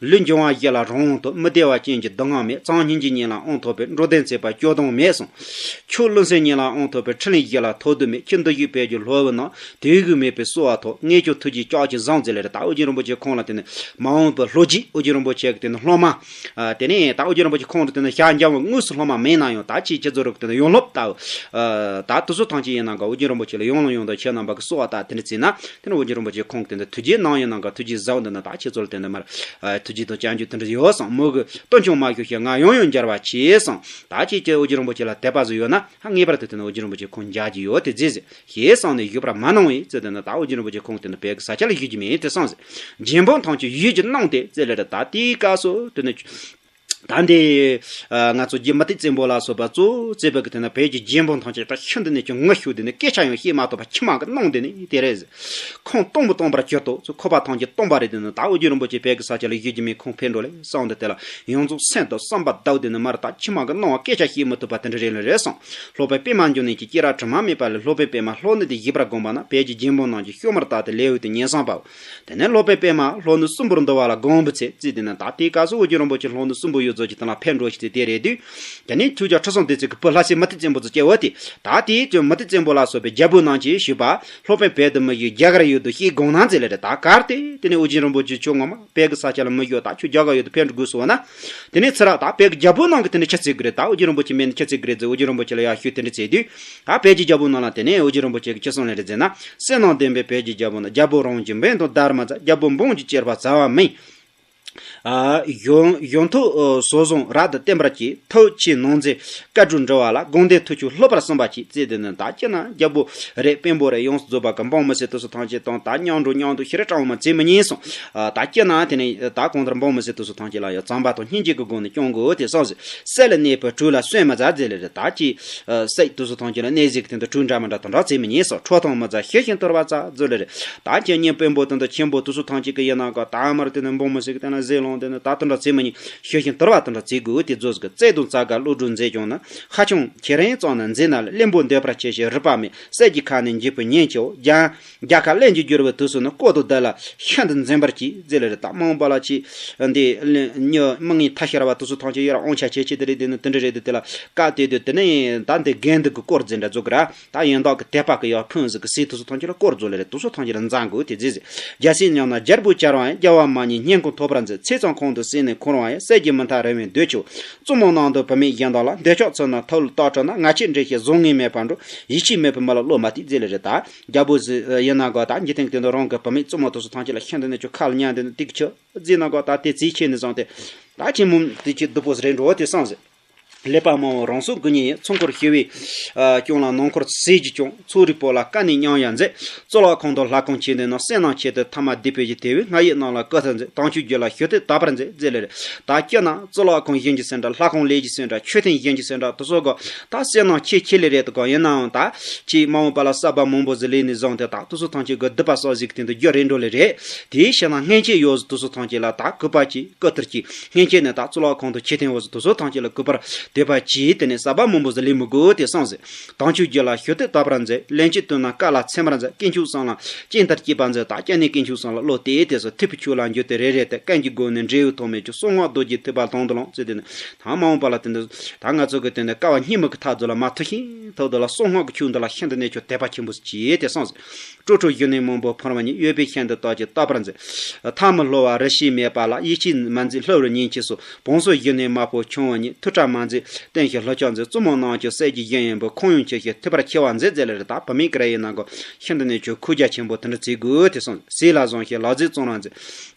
ལུས་འབྱུང་བ་བཞི་ལ་རང་དབང་ཐོབ། མི་བདེ་བ་ཅན་གྱི་སྡུག་བསྔལ་མེད། གཙང་སྙིང་རྗེ་ཉིད་ལ་དབང་ཐོབ་པས། འགྲོ་དོན་མཛད་པ་སྐྱོ་གདུང་མེད་གསུངས། ཆོས་རླུང་སེམས་ཉིད་ལ་དབང་ཐོབ་པས། ཕྲིན་ལས་བཞི་ལ་ཐོགས་རྡུགས་མེད། ཁྱེད་འདི་ཞུགས་བོད་ཀྱི་སློབ་བུ་རྣམས། དུས་གཞན་མེད་པའི་གསོལ་བ་ཐོབ། ངས་ཀྱང་ཐུགས་རྗེས་བསྐྱབས་ཀྱིས་བཟུང་ཟེར་ལེ་རེད། ད་ཨོ་རྒྱན་རིན་པོ་ཆེ་ཁོང་ལ་དེ་ནི་མ་འོངས་པའི་ལྷོ་རྗེ་ཨོ་རྒྱན་རིན་པོ་ཆེ་གི་དེ་ནི་སློབ་མ། ཨ་དེ་ནས་ད་ཨོ་རྒྱན་རིན་པོ་ཆེ་ཁོང་རུ་དེ་ནི་ཞལ་མཇལ་བ་དངོས་སུ་སློབ་མ་མེད་ན་ཡང་ད་ཅིའི་ཁྱེད་ཚོ་རུ་དེ་ནི་ཡོན་སློབ་ལྟ་བུ། ཨ་ད་དེ་ཚོ་ཐམས་ཅད་ཡིན་ན་ག་ཨོ་རྒྱན་རིན་པོ་ཆེ་ལ་ཡང་ལ་ཡང་དང་ཁྱེད་རྣམ་པ་གི་གསོལ་བ་བཏབ་དེ་འདྲ་བྱས་ན་དེ་ནི་ཨོ་རྒྱན་རིན་པོ་ཆེ་ཁོང་གི་དེ་འདྲ་ཐུགས་རྗེ་གནང་ཡོད་ན་ག་ཐུགས་རྗེ་ཟབ་འདི་ན་ད་ཁྱེད་ཚོ་ལ་དེ་འདྲ་མར་ཨ་ཐུགས་རྗེ་དང་བྱམས་སྐྱོང་དེ་འདྲ་ཡོད་སོང་། མོ་གི་སྟོན་ཆུང་མ་ཞུ་ཞེས་ང་ཡང་ཡང་མཇལ་བ་བྱས་སོང་། ད་ཁྱེད་ཀྱིས་ཨོ་རྒྱན་རིན་པོ་ཆེ་ལ་དད་པ་ཟིག་ཡོད་ན་ཧ་ངེས་པར་དུ་དེ་ནི་ཨོ་རྒྱན་རིན་པོ་ཆེ་ཁོང་མཇལ་གྱི་ཡོད་དེ་ཟེར་ཟེར། ཞེས་གསུངས་ནས་བཞུགས་པར་མ་གནང་བས་ཟེར་དེ་ནི་ད་ཨོ་རྒྱན་རིན་པོ་ཆེ་ཁོང་དེ་ནི་བོད་ཀྱི་ས་ཆ་ལ་བཞུགས་ཀྱི་མེད་དེ་གསུངས་ཟེར། རྗེ་འབངས་ཐམས་ཅད་ཡིད་ཀྱིས་གནང་སྟེ་ཟེར་ལེ་རེད། ད་དེའི་སྐབས་སུ་དེ་ནི་ ད་འདི་ང་ཚོ་རྗེ་མུ་ཏིག་བཙན་པོ་ལ་སོགས་པ་གཙོ་བོ་བྱས་པའི་གི་དེ་ན་བོད་ཀྱི་རྒྱལ་པོ་ཐམས་ཅད་ད་ཤིན་ཏུ་ནས་ཀྱང་ངུ་ཤོར། དེ་ནས་སྐད་ཆ་ཡང་བཤད་མ་ཐུབ་པ་མཆི་མ་གིས་གནང་། དེ་ནས་དེ་རེད། ཁོང་སྟོང་པ་སྟོང་པར་གྱུར་ཏོ། ཚུར་ཁོག་པ་ཐམས་ཅད་སྟོང་པ་རེད། དེ་ནས་ད་ཨོ་རྒྱན་རིན་པོ་ཆེ་བོད་ཀྱི་ས་ཆ་ལ་བཞུགས་རྒྱུ་མེད། ཁོང་ཕེབས་འགྲོ་ལེ་བསམ་དུས་དེ་ལ་ཡོངས་རྫོགས་སེམས་དང་བསམ་པ་བརྡབ། དེ་ནས་མར་ད་མཆི་མ་གིས་གནང་བ། སྐད་ཆ་བཤད་མི་ཐུབ་པ་དེ་འདྲ་རེད་ལ་རེད་སོང་། སློབ་དཔོན་པདྨ་འབྱུང་གནས་ཀྱི་སྐྱེས་རབས་དྲི་མ་མེད་པ་ལས། སློབ་དཔོན་པདྨ་ལྷོ་ནུབ་ཏུ་བཞུགས་པར་དགོངས་པ་ན། བོད་ཀྱི་རྒྱལ་པོ་རྣམས་ཀྱིས་བཤོལ་མར་བཏབ་སྟེ་ལེའུ་སྟེ་ཉེར་གསུམ་པའོ། དེ་ནས་སློབ་དཔོན་པདྨ་ལྷོ་ནུབ་སྲིན་པོར་འདུ་བ་ལ་དགོངས་པའི་ཚེ་ཅེས། དེ་ནས་ད་དེའི་སྐབས་སུ་ཨོ་རྒྱན་རིན་པོ་ཆེ་ལྷོ་ནུབ་སྲིན་པོ་ཡུལ་ཚོ་ཅིག་དེ་ལ་ཕེབས་འགྲོ་ཞིག་སྟེ། དེ་རེད་དུས་དེ་ནས་ཁྱོད་ཅག་ཁྲི་སྲོང་ལྡེ་བཙན་གྱི་བུ་ལྷ་སྲས་མུ་ཏིག་བཙན་པོ་ཚོ་སྐྱེ་བོ་དེ་ད་དེའི་ཁྱོད་མུ་ཏིག་བཙན་པོ་ལ་སོགས་པའི་རྒྱལ་པོ་རྣམས་ཀྱིས་ཞུས་པ། སློབ་དཔོན་བོད་དུ་མི་བཞུགས། རྒྱ་གར་ཡུལ་དུ་གཤེགས་དགོངས་གནང་ཟེར་ལེ་རེད། ད་གལ་ཏེ་དེ་ནས་ཨོ་རྒྱན་རིན་པོ་ཆེ་ཁྱོད་ངོ་མ་བོད་ཀྱི་ས་ཆ་ལ་མི་བཞུགས། ད་ཁྱོད་རྒྱ་གར་ཡུལ་དུ་ཕེབས་འགྲོ་དགོས་སོང་ན། དེ་ནས་ཚུར་ར་ད་བོད་ཀྱི་རྒྱལ་པོ་རྣམས་ཀྱིས་དེ་ནས་ཅི་བྱེད་དགོས་རེད། ད་ཨོ་རྒྱན་རིན་པོ་ཆེ་མེད་ན་ཅི་བྱེད་དགོས་རེད་ཟེར། ཨོ་རྒྱན་རིན་པོ་ཆེ་ལ་ཡར་ཞུས། དེ་འདྲ་བྱས་དུས་ད་བོད་ཀྱི་རྒྱལ་པོ་རྣམས་ལ་དེ་ནས་ཨོ་རྒྱན་རིན་པོ་ཆེ་གིས་ཅི་གསུངས་ལེ་རེད་ཟེར་ན། བསོད་ནམས་ལྡན་པའི་བོད་ཀྱི་རྒྱལ་པོ་རྣམས། རྒྱལ་པོ་རང་གི་འབངས་དང་ལྡན་མ་མཛད། རྒྱལ་པོ་འབངས་ཀྱི་སྤྱོད་པ་བྱ་བ་མིན། ཨ་གཞོན་གཞོན་ཐོས་ཟོལ་བཟང་རབ་ཏུ་བསྟེན་པར་བྱེད། ཐུགས་ཆེ་ནོར་རྫས་བཀའ་དྲིན་འབྲི་བ་ལ། དགོངས་ལྡན་ཐུགས་ཆོས་སློབ་པར་གསུངས་པ་བྱས་ཟེར། དེ་ནི་ད་སྤྱིར་ན་རྒྱལ་པོ་རེད། དཔོན་པོ་རེད། ཡོངས་སུ་རྫོགས་པ་གི་འབངས་མི་སེར་དེ་ཚོ་ཐམས་ཅད་དང་ད་མཉམ་འགྲོ་མཉམ་འདུག་ཞེ་དྲག་གྲང་མོ་བྱེད་མི་ཉན་གསུངས། ཨ་ད་སྤྱིར་ན་དེ་ནི་ད་གང་ལྟར་འབངས་མི་སེར་དེ་ཚོ་ཐམས་ཅད་ལ་ཡང་བྱམས་པ་དང་སྙིང་རྗེ་གི་སྒོ་ནས་སྐྱོང་དགོས་དེ་གསུངས་ཟེར། སྲས་ལ་གནས་པའི་གྲོས་ལ་བསོད་མི་མཛད་ཟེར་ལེ་རེད། ད་ཅི་སྲས་དེ་ཚོ་ཐམས་ཅད་ལ་གནས་གཟིགས་དེ་འདྲ་གྲོས་འདྲ་མི་འདྲ་དེ་འདྲ་བྱེད་མི་ཉན་གསུངས། ཁྲོ་ཐུང་མི་མཛད། ཞུ་ཞིང་དུལ་བར་བྱ་ཟེར་ལེ་རེད། ད་ཁྱེད་གཉེན་དཔོན་པོ་དེ་འདྲ་ཆེན་པོ་དེ་ཚོ་ཐམས་ཅད་ཀྱིས་ཡིན་ན་ག་ད་མར་དེ་ནི་འབངས་མི་སེར་གྱི་སྟེང་ལ་གཟིགས་ལོང་། དེ་ནི་ད་དེ་འདྲ་བྱེད་མི་ཉན། ཞུ་ཞིང་དུལ་བ་དེ་འདྲ་བྱེད་དགོས་དེ་བཟོ་ཟིག། བརྩེ་དང་བྱ་དགའ་བློ་གྲོས་མཛེས་ཀྱང་ནི། ཧ་ཅང་ཁྱེད་རང་ཙམ་ན་མཛེས་ན་ལས། བློན་པོ་འདོད་པར་ཆེ་ཞིང་རིག་པ་མེད། སྲས་ཀྱི་ཁ་ནས་འཇིགས་པའི་ཉེན་ཆེའོ། རྒྱ་རྒྱལ་ཁབ་བློན་གྱིས་བསྒྱུར་བའི་དུས་སུ་ནི། ལྐོག་ཏུ་བདག་ལ་ཤིན་ཏུ་འཛེམ་པར་གྱིས་ཟེར་ལེ་རེད། ད་མ་འོངས་པ་ལ་ཅི་འདི་མྱི་མི་ངན་ཐ་ཤལ་བ་དེ་ཚོ་ཐམས་ཅད་ཡར་དབང་ཆ་ཆེ་ཆེ་དེ་རེད། དེ་ནི་དེ་འདྲ་རེད། དེ་དེ་ལ་བཀའ་བཏུལ་དུས་དེ་ནི་ད་འདི་དགེ་འདུན་གྱི་སྐོར་ཟེར་འདྲ་བཟོ་གི་ར། ད་ཡོན་བདག་གི་དད་པ་གི་ཡར་ཕུང་ཟིག་གི་སྲས་དེ་ཚོ་ཐམས་ཅད་ལ་སྐོར་བཟོ་ལེ་རེད། དེ་ཚོ་ཐམས་ཅད་ལ་མཛའ་དགོས་དེ་ཟེར་ཟེར། རྒྱལ་སྲས་ཉམས་ན་རྒྱལ་པོ་བྱ་རུང་ཡང་། རྒྱལ་བ་མ་ཉེས་སྙིང་ཁོང་ཐོབ་པར་མཛོད། ཚེ་ཚང་ཁོང་དུ་བསྲེས་ནས་འཁོར་རུང་ཡང་། སྲས་ཀྱི་མི་མཐའ་རིང་བས་འདོད་ཆེའོ། བཙུན་མོ་རྣམས་དང་བུད་མེད་གཞན་དག་ལ། འདོད་ཆགས་ཚུལ་རྣམས་ཐབས་ལ་བརྟགས་གྲུབ་ན། ང་ཆོས་འདྲེན་ཞིང་བཟང་ངན་མེད་པར་འགྲོ། ཡིད་ཆེས་མེད་པའི་མི་ལ་བློ་མ་གཏད་ཟེར་ལེ་རེད། ད་རྒྱལ་པོ་ཟིག་ཡིན་ན་ག་ད་འཇིག་རྟེན་གྱི་སྟེང་དུ་རང་གི་བུད་མེད་བཙུན་མོ་དེ་ཚོ་ཐམས་ཅད་ལ་ཤིན་ཏུ་ནས་ཁྱོད་ཁ་ལ་ཉན། དེ་ནི་ཏིག་ཆུ་ཟེར་ན་ག་ད་དེ་རྩིས་ཆེ་ནས་བཟུང་སྟེ་ད་ཁྱེད་མོ་དེ་ཅི་སྡུག་པོ་ཟིག་རེད་འགྲོ་དེ་བསམ་ཟེར། ཀླད་པ་དམའ་བོ་རང་སྲོག་གི་ཉེན་ཡིན། ཚོགས་འཁོར་ཞི་བའི་སྐྱོང་ལ། ནང་འཁོར་ཟས་ཀྱིས་སྐྱོང་། ཚོགས་རིགས་པོ་ལ་བཀའ་ནི་མཉམ་ཡང་མཛད། གཙུག་ལག་ཁང་དུ་ལྷ་ཁང་ཆེན་ཏེ་ན། བསོད་ནམས་ཆེད་དུ་ཐ་མ་སྡིག་པའི་གཞི། དེ་བས་སྔར་ཡོད་རྣམས་ལ་བཀུར་ཐབས་མཛོད། དམ་ཆོས་རྒྱུད་ལ་ཞུ་སྟེ་དད་པར་མཛོད་ཟེར་ལེ་རེད། ད་སྤྱིར་ན་གཙུག་ལག་ཁང་བཞེངས་རྒྱུ་ཟེར་འདྲ། ལྷ་ཁང་ལས་རྒྱུ་ཟེར་འདྲ། མཆོད་རྟེན་བཞེངས་རྒྱུ་ཟེར་འདྲ། དེ་ཚོ་ག་ད་བསོད་ནམས་ཆེ་ཆེ་ལེ་རེད། དེ་ག་ཡིན་ནའང་ད་ཅིག་མ་འོངས་པ་ལ་བསགས་པ་མང་པོ་ཟིག་ལས་ནས་བཟུང་སྟེ་ད་དེ་ཚོ་ཐམས་ཅད་གི་སྡིག་པ་བསགས་ཟིག་གི་སྟེང་དུ་རྒྱུ་རེད་འགྲོ་ལེ་རེད། དེའི་ཕྱིར་ན་སྔན་ཆད་ཡོད་ཟིག་དེ་ཚོ་ཐམས་ཅད་ལ་ད་གུས་པ་གྱིས་བཀུར་སྟི་གྱིས། སྔན་ཆད་ནས་ད་གཙུག་ལག་ཁང་དུ་མཆོད་རྟེན་འོ་ཟིག་དེ་ཚོ་ཐམས་ཅད་ལ་གུས་པར་འདོད་པ་གྱིས། དེ་ནས་བསགས་པ་མང་པོ་ཟིག་ལས་མི་དགོས་དེ་བསམ་ཟེར། དམ་ཆོས་རྒྱུད་ལ་ཞུ་སྟེ་དད་པར་མཛོད། ལན་གཅིག་བསྟུན་ན་བཀའ་ལ་འཚེམ་པར་མཛོད། དཀོན་མཆོག་གསུམ་ལ་སྤྱན་ལྟར་གཅེས་པར་མཛོད། ད་སྐྱབས་གནས་དཀོན་མཆོག་གསུམ་ལ་བློ་གཏད་དེ་སོ། ཐེག་པའི་ཆོས་ལ་འཇུག་སྟེ་རེ་རེ་སྟེ། གང་གི་སྒོ་ནས་འབྲས་བུ་ཐོགས་མེད་ཀྱང་། གསང་སྔགས་རྡོ་རྗེ་ཐེག་པ་དོན་དུ་བླངས་ཟེར། དེ་ནི་ད་མ་འོངས་པ་ལ་དེ་འདི་ད་ང་ཚོ་གི་དེ་འདི་དཀའ་བ་སྙེགས་མི་གི་ཐབས་ཚུལ་ལ་མ་ཐུག་ཤིང་ཐུག་དུ་ལ་གསང་སྔགས་ཀྱི་ཆོས་འདི་ལ་ཤིན་ཏུ་ནས་ཁྱོད་དད་པ་ཆེན་པོ་བྱེད་དེ་བསམ་ཟེར། སྤྲོ་བྲལ་ཞི་གནས་མང་པོ་ཕུལ་བ་ཉིད། ཡོད་པས་ཤིན་ཏུ་བརྟགས་ཀྱིས་དད་པར་མཛོད། ཐ་མི་བསླུ་བ་རི་ཞིག་མེད་པ་ལ། ཡིད་ཆེས་མ་མཛད་བསླུ་བའི་ཉེན་ཆེ་སོགས། བང་སོ་ཞི་གནས་མ་ཕོག་ཆུང་བ་ཉིད། ཐུགས་ཁྲལ་མ་མཛད་བརྟན་ཞིང་ལྷུག་རྒྱ་མཛོད། བཙུན་མོ་རྣམས་ཀྱང་སྲས་ཀྱི་བཞིན་ཡིན་པས། ཁོང་ཡང་ཆེ་ཞིང་ཐོས་པར་ཆེ་བར་མཛོད་ཟེར་ལེ་རེད། ད་བུད་མེད་ཀྱི་ར་ཡིན་ན་གོ་ཤིན་ཏུ་ནས་ཁྱོད་ཁུར་རྒྱ་ཆེན་པོ་དེ་འདྲ་བྱེད་དགོས་དེ་གསུངས། ཟས་ལ་བཟང་ཞིང་ལག་རྗེས་བརྩོན་ར་མཛོད།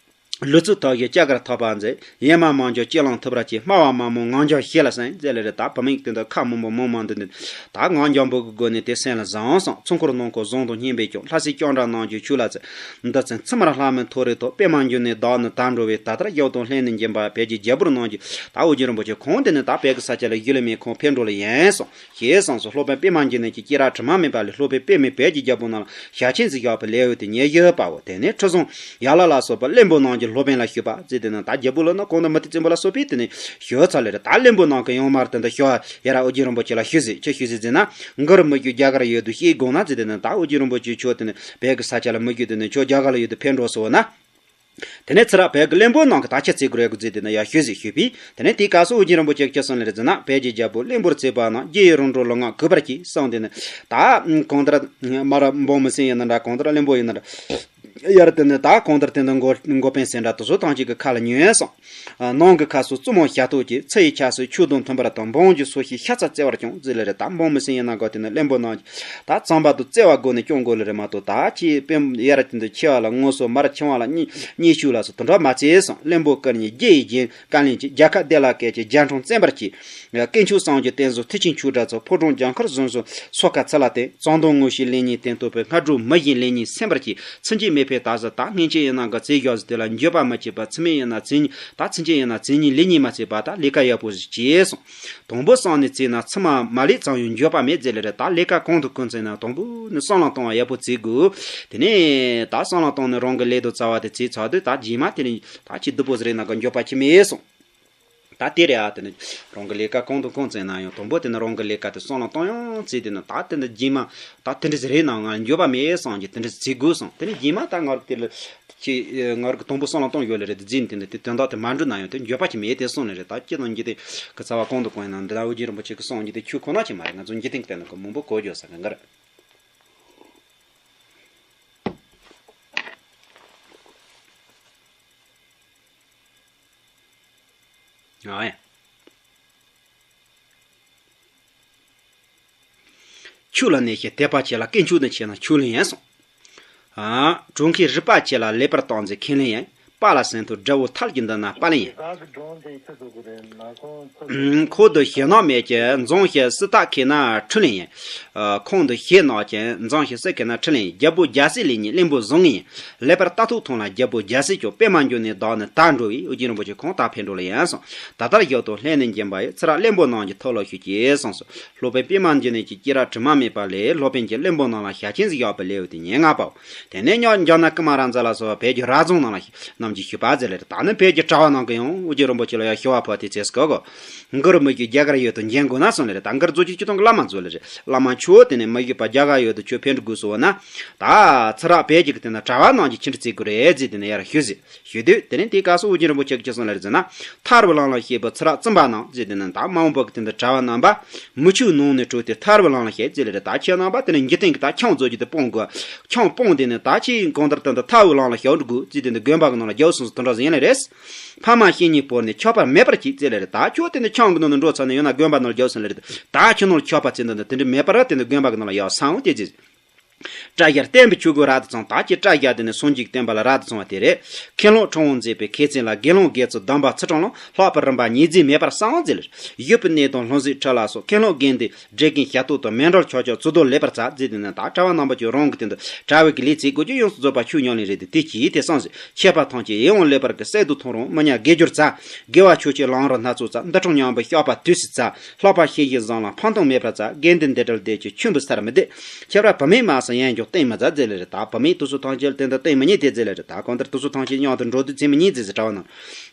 ལུས་རྩལ་དག་ཞིང་སྐྱེས་སྐར་ཐོབ་པར་མཛོད། ཡེངས་མ་མ་འགྱོ་སྤྱོད་ལམ་ཐུབ་པར་གྱིས། སྨྲ་བ་མ་རྨོངས་ངག་འཇམ་ཞི་ལ་གསན་ཟེར་ལེ་རེད། ད་བུད་མེད་དེ་འདྲ་ཁ་མང་པོ་མང་མང་འདི་འདི་ད་ངག་འཇམ་པོ་གི་སྒོ་ནས་དེ་གསན་ལ་བཟང་གསུངས། ཚོགས་འཁོར་ནང་འཁོད་བཟང་དང་སྙན་པས་སྐྱོང་། ལྷ་སྲས་སྐྱོང་གྲགས་རྣམས་ཀྱིས་ཆོས་ལ་བརྩེ། འདི་ཚེ་མཚམས་རེ་ལྷ་མིན་མཐོ་རིས་ཐོབ། པདྨ་འབྱུང་གནས་བདག་ནི་དལ་འགྲོ་བས། ད་ལྟར་ཞབས་དང་ལྷན་ནེ་འབྱིན་པ། བོད་ཀྱི་རྒྱལ་པོ་རྣམས་ཀྱིས། ད་ཨོ་རྒྱན་རིན་པོ་ཆེ་ཁོང་དེ་ནི་ད་བོད་ཀྱི་ས་ཆ་ལ་བཞུགས་ལེ་མེད། ཁོང་ཕེབས་འགྲོ་ལེ་ཡིན་གསུངས། ཞེས་གསུངས་སོ། སློབ་དཔོན་པདྨ་འབྱུང་གནས་ཀྱི་སྐྱེས་རབས་དྲི་མ་མེད་པ་ལས། སློབ་དཔོན་པདྨས་བོད་ཀྱི་རྒྱལ་པོ་རྣམས་ལ་ཞལ་ཆེམས་སུ་བཞག་པའི་ལེའུ་སྟེ་ཉེར་བཞི་པའོ། དེ་ནས་ཁྲི་སྲོང་ཡར་ལ་ལ་སོགས་པ་བློན་པོ་རྣམས་ཀྱིས་སློབ་དཔོན་ལ་ཞུས་པ། ཅི་སྟེ་ན་ད་རྒྱལ་པོ་ལ་ནི་གང་དུ་མུ་སྟེགས་བཙན་པོ་ལ་སོགས་པས་དེ་ནས་ཞུས་ཚར་ལེ་རེད། ད་བློན་པོ་རྣམས་ཀྱིས་ཡང་མར་དེ་འདྲ་ཞུ་ཡར་ཨོ་རྒྱན་རིན་པོ་ཆེ་ལ་ཞུས་ཟེར། ཅི་ཞུས་ཟེར་ཟེར་ན། གུ་རུ་མི་བཞུགས་རྒྱ་གར་ཡུལ་དུ་གཤེགས་དགོངས་ན། ཅི་སྟེ་ན་ད་ཨོ་རྒྱན་རིན་པོ་ཆེ་ཁྱོད་དེ་ནས་བོད་ཀྱི་ས་ཆ་ལ་མི་བཞུགས། དེ་ནས་ཁྱོད་རྒྱ་གར་ལ་ཡུལ་དུ་ཕེབས་འགྲོ་སོང་ན། དེ་ནས་ཚུར་ར་བོད་ཀྱི་བློན་པོ་རྣམས་ཀྱིས་ད་ཅི་བྱེད་དགོས་རེད་གོ་ཟེར་དེ་ནས་ཡར་ཞུས་ཟེར་ཞུས་པས། དེ་ནས་དེའི་སྐབས་སུ་ཨོ་རྒྱན་རིན་པོ་ཆེ་ཅི་གསུངས་ལེ་རེད་ཟེར་ན། བོད་ཀྱི་རྒྱལ་པོ་བློན་པོར་བརྩིས་པ་རྣམས། རྗེ་ཡི་རིམ་གྲོ་ལུས་ངག་གུས་པར་གྱིས་གསུངས། དེ་ནས་ད་གང་ལྟར་མར་འབངས་མི་སེར་ཡིན་ན་འདྲ། གང་ལྟར་བློན་པོ་ཡིན་ན་འདྲ། ཡར་དེ་ནས་ད་གང་ལྟར་དེ་འདྲ་འགོ་འགོ་དཔོན་ཟེར་འདྲ་དེ་ཚོ་ཐམས་ཅད་ཀྱི་ཁ་ལ་ཉན་གསུངས། ནང་གི་ཁ་སོ་བཙུན་མོ་ཞབས་ཏོག་གྱིས། ཚུལ་ཡི་ཆ་སོགས་ཆོས་དང་མཐུན་པར་དང་། འབངས་ཀྱི་སོ་སྐྱེས་ཤ་ཚ་བརྩེ་བར་སྐྱོང་ཟེར་ལེ་རེད། ད་འབངས་མི་སེར་ཡིན་ན་གོ་དེ་ནས་བློན་པོ་རྣམས་ཀྱིས་ད་བྱམས་པ་དང་བརྩེ་བ་སྒོ་ནས་སྐྱོང་དགོས་ལེ་རེད་མ་གཏོགས། ད་ཅི་དཔེ་ཡར་དེ་འདྲ་འཆི་བ་ལ་ངོ་སོ་མར་འཆི་བ་ལ་གཉེན་གཉེན་ཤུགས་ལ་སོགས་དེ་འདྲ་མ་བྱེད་གསུངས། བློན་པོ་བཀུར་ནས་རྗེ་ཡི་རྗེས་བཀའ་ལན་གྱིས། རྒྱལ་ཁབ་བདེ་ལ་བཀོད་ཅིང་རྒྱལ་འཕྲང་བཙན་པར་གྱིས། དཀོན་མཆོག་གསུམ་གྱི་རྟེན་གསུམ་མཐུ་ཆེན་ཆོས་གྲགས་སོགས། ཕོ་བྲང་གྱང་ཁར་བཟུང་སོགས་སོ་ཁ་ཚུ་ལ་བརྟེན། བྱམས་དང་ངོ་ཤེས་ལེགས་ཉེས་དོན་རྟོགས་པའི། སྔ་དྲོ་མི་གཞན་ལེགས་ཉེས་སེམས་པར་གྱིས། ཚུན་ཆད་མི། ཕེ་ད་ཟ་ད་སྔན་ཆད་ཡིན་ན་ག་ཚེ་ཞོག་ཟི་དེ་ལ་འགྱོད་པ་མ་བྱེད་པ་ཚིམ་མེད་ཡིན་ན་ཚིམ་ཉིད་ད་ཚིམ་ཆད་ཡིན་ན་ཚིམ་ཉིད་ལེགས་ཉེས་མ་ཚེ་པ་ད་ལས་ཀ་ཡག་པོ་ཞིག་བྱས་སོང་། དང་པོ་སང་ནས་བརྩིས་ན་ཚིམ་མ་མ་ལེགས་ཙང་ཡང་འགྱོད་པ་མེད་ཟེར་ལེ་རེད། ད་ལས་ཀ་གང་དང་གང་བརྩིས་ན་དང་པོ་ནས་བསམ་བློ་གཏོང་བ་ཡག་པོ་བྱེད་དགོས། དེ་ནས་ད་བསམ་བློ་གཏོང་ནས་རང་གི་ལས་དང་རྩ་བ་དེ་བྱས་ཚར་དུས་ད་རྗེས་མ་དེ་ནས་ད་ཅི་སྡུག་པོ་ཟེར་ན་ག་འགྱོད་པ་ཅི་མེད་སོང་། ད་དེ་རེད་ཨ། དེ་ནི་རང་གི་ལས་ཀ་གང་དང་གང་བརྩིས་ན་ཡང་དང་པོ་དེ་ནི་རང་གི་ལས་ཀ་དེ་བསམ་བློ་གཏོང་ཡང་བརྩིས་དེ་ནི་ད་དེ་འདི་རྗེས་མ་ད་དེ་འདྲ་ཟིག་རེད་ན་ང་འགྱོད་པ་མེད་བསམ་གྱི་དེ་འདྲ་ཟིག་བྱེད་དགོས་བསམ། དེ་ནི་རྗེས་མ་ད་ང་རང་དེ་ལ་ཅི་ང་རང་གི་དང་པོ་བསམ་བློ་གཏོང་ཡོད་ལེ་རེད། དེ་རྗེས་དེ་འདི་དེ་དོན་དག་དེ་མ་འགྲུབ་ན་ཡང་དེ་འགྱོད་པ་ཅི་མེད་དེ་སོང་ནི་རེད། ད་ཅི་དང་འགྱོད་དེ་གི་རྩ་བ་གང་དང་གང་ཡིན་ན་འདི་ལ་ཨོ་རྒྱན་རིན་པོ་ཆེ་གི་གསུང་གི་དེ་ཁྱོད་ཁོ་ན་ཅི་མ་རེད། ང་ཚོ་འགྱོད་དེ་གི་དེ་ནི་གི་མང་པོ་གོ་རྒྱུ་ས་གི་འགར། ཨ་ཡ། ཆོས་ལ་གནས་ཤིང་དད་པ་བྱེད་ལ། དཀོན་མཆོག་ནི་ཆེ་ན་ཆོས་ལེན་ཡིན་གསུངས། ཨ། གྲོང་ཁྱེར་རིག་པ་ཆེ་ལ། ལེགས་པར་བརྟག་མཛོད་མཁས་ལེན་ཡིན། དཔའ་ལ་ཟན་ཐོར་དགྲ་བོ་ཐལ་གྱིས་འདུལ་ན་དཔའ་ལེན་ཡིན། ཁོག་ཏུ་ཞེད་སྣང་མེད་ཀྱི་འཛོམས་ཤིང་སྲིད་ཐག་ཁེལ་ན་ཁྲིད་ལེན་ཡིན། ཁོང་དུ་ཞེད་སྣང་ཅན་འཛོམས་ཤིང་སྲིད་ཁེལ་ན་ཁྲིད་ལེན་ཡིན། རྒྱལ་པོ་རྒྱལ་སྲས་ལེགས་ཉེས་གླེན་པོ་བཟང་ངན་ཡིན། ལེགས་པར་ལྟ་རྟོག་ཐོང་ལ་རྒྱལ་པོ་རྒྱལ་སྲས་ཀྱང་། པད་མ་འབྱུང་གནས་བདག་ནི་ད་འགྲོ་བས། ཨོ་རྒྱན་རིན་པོ་ཆེ་ཁོང་ད་ཕེབས་འགྲོ་ལ་ཡིན་གསུངས། ད་ལྟར་ཞོག་ཏུ་ལྷན་ནེ་འབྱིན་པ་ཡི། ཚེ་རབས་གླེན་པོ་རྣམས་ཀྱི་ཐུགས་ལ་ཞུགས་ཀྱིས་གསུངས་སོ། སློབ་དཔོན་པད་མ་འབྱུང་གནས་ཀྱི་སྐྱེས་རབས་དྲི་མ་མེད་པ་ལས། སློབ་དཔོན་གྱིས་གླེན་པོ་རྣམས་ལ་ཞལ་ཆེམས་སུ་བཞག་པའི་ལེའུ་སྟེ་ཉེར་ལྔ་པའོ། དེ་ནས་ཉོ་འཇོག་ན་ཀུ་མ་ར་ཛ་ལ་སོགས་བོད་ཀྱི་རབ་བྱུང་རྣམས་ལ་རྣམས་ཀྱིས་ཞུས་པ་ཟེར་ལེ་རེད། ད་ནི་བོད་ཀྱི་གྲྭ་བ་རྣམས་ཀྱིས་ཡང་ཨོ་རྒྱན་རིན་པོ་ཆེ་ལ་ཡང་ཞུ་བ་ཕོག་སྟེ་ཚེ་སྐོར་གོ། མགུར་མི་བསྐྱོད་རྒྱ་གར་ཡུལ་དུ་འབྱོན་དགོས་ན་གསུངས་ལེ་རེད། ད་མགུར་མཛོད་ཀྱི་སྤྱི་དང་གི་བླ་མ་མཛོད་ལེ་རེད། བླ་མ་ཁྱོད་དེ་ནས་མི་བསྐྱོད་པ་རྒྱ་གར་ཡུལ་དུ་ཁྱོད་ཕེབས་འགྲོ་དགོས་སོ་ན། ད་ཚེ་རབས་བོད་ཀྱི་དེ་ན་གྲྭ་བ་རྣམས་ཀྱིས་ཅི་འདྲ་བྱེད་དགོས་རེད་ཟེར་དེ་ནས་ཡར་ཞུས་ཟེར། ཞུས་དུས་དེ་ནས་དེའི་སྐབས་སུ་ཨོ་རྒྱན་རིན་པོ་ཆེ་གིས་ཅི་གསུངས་ལེ་རེད་ཟེར་ན། ཐར་པའི་ལམ་ལ་གཤེགས་པའི་ཚེ་རབས་བཙུན་པ་རྣམས་ཟེར་དེ་ནས་ད་མ་འོངས་པ་གི་དེ་འདི་གྲྭ་བ་རྣམ་པ་མི་ཆོས་ནང་ནས་གྲོལ་ཏེ་ཐར་པའི་ལམ་ལ་གཤེགས་ཟེར་ལེ་རེད། ད་ཁྱེད་རྣམ་པ་དེ་ནས་འཇིག་རྟེན་གྱི་ད་ཆང་བཟོ་རྒྱུ་དེ་སྤོང་དགོས། ཆང་སྤོང་དེ་ནས་ད་ཁྱེད་གང་ལྟར་དེ་འདི་ཐར་པའི་ལམ་ལ་གཤེགས་འགྲོ་དགོས་ཟེར་དེ་འདི་དགོན་པ་གི་ནང་ལ་རྒྱུགས་སོང་ཟེར་དེ་འདྲ་ཟེར་ཡིན་ལེ་རེད། ཕ་མ་བཤེས་གཉེན་བོར་ནས་ཆགས་པ་མེད་པར་གྱིས་ཟེར་ལེ་རེད། ད་ཁྱོད་དེ་ནས་ཆང་གི་ནང་ནས་འགྲོ་ཚར་ནས་ཡང་ན་དགོན་པ་ནང་ལ་རྒྱུགས་སོང་ལེ་རེད། ད་ཁྱོད་ནང་ལ་ཆགས་པ་ཚེ་འདི་འདི་དེ་འདྲ་མེད་པར་དེ་འདི་དགོན་པ་གི་ནང་ལ་ཡར་སོང་དེ་ཟེར། སྐྲ་བཞར་བསྟན་པའི་ཆོས་གོས་རབ་ཏུ་ཚང་། ད་ཁྱེད་སྐྲ་བཞར་དེ་ནས་སངས་རྒྱས་ཀྱི་བསྟན་པ་ལ་རབ་ཏུ་ཚང་བ་དེ་རེད། མཁན་སློབ་ཁྲིམས་དབང་མཛད་པའི་མཁས་བཙུན་ལ། དགེ་སློང་དགེ་ཚུལ་སྡོམ་པ་ཚུལ་ཁྲིམས་ལམ། ལྷག་པའི་རིམ་པ་ཉིས་བརྩེགས་མེད་པར་གསང་ཟེར་ལེ། བཞུགས་པའི་གནས་དང་ལྷུང་བཟེད་ཁྲི་ལ་སོགས། མཁན་སློབ་དགེ་འདུན་བགྲེས་རྒན་ཞབས་ཏོག་དང་། མཎྜལ་ཆོས་སྐྱོང་བརྩི་དོར་ལེགས་པར་བྱ་ཟེར་དེ་ནས་ད་གྲྭ་བ་རྣམ་པ་ཚོས་རང་གི་དེ་འདི་གྲྭ་བའི་གི་ལས་བྱེད་དགོས་རྒྱུ་ཡོངས་སུ་རྫོགས་པ་ཆོས་ཉམས་ལེན་རེད་དེ། དེ་གྱིས་དེ་གསང་ཟེར། མཆོད་པ་ཐམས་ཅད་ཡིད་འོང་ལེགས་པར་གྱིས། གསོལ་འདེབས་མཐོང་རུང་མི་ཉམས་དགེ་སྦྱོར་བྱ། དགེ་བ་ཆོས་སྤྱོད་ལམ་རིམ་སྣ་ཚོགས་བྱ། འདུལ་ཁྲིམས་ཉམས་པའི་བཤགས་པ་དུས་སུ་བྱ། ལྷག་པ་བཤེས་བཞིན་བཟང་ལ་ཕམ་ལྟུང་མེད་པར་བྱ། དགེ་འདུན་སྡེ་བགྲེས་འདོད་ཀྱི་ཆོས་འབུལ་སར་མི་བསྡད། ཁྱད་པར་བུད་མེད་མ་སོང་ཡང་ཀྱང་བསྟེན་མི་བྱ་ཟེར་ལེ་རེད། ད་བུད་མེད་དེ་ཚོ་ཐམས་ཅད་ལ་དེ་འདི་བསྟེན་མི་ཉན་དེ་ཟེར་ལེ་རེད། ད་གང་ལྟར་དེ་ཚོ་ཐམས་ཅད་མཉམ་དུ་འགྲོ་དུས་བྱེད་མི་ཉན་ཟེར་ཟེར་གྲྭ་བ་རྣམས།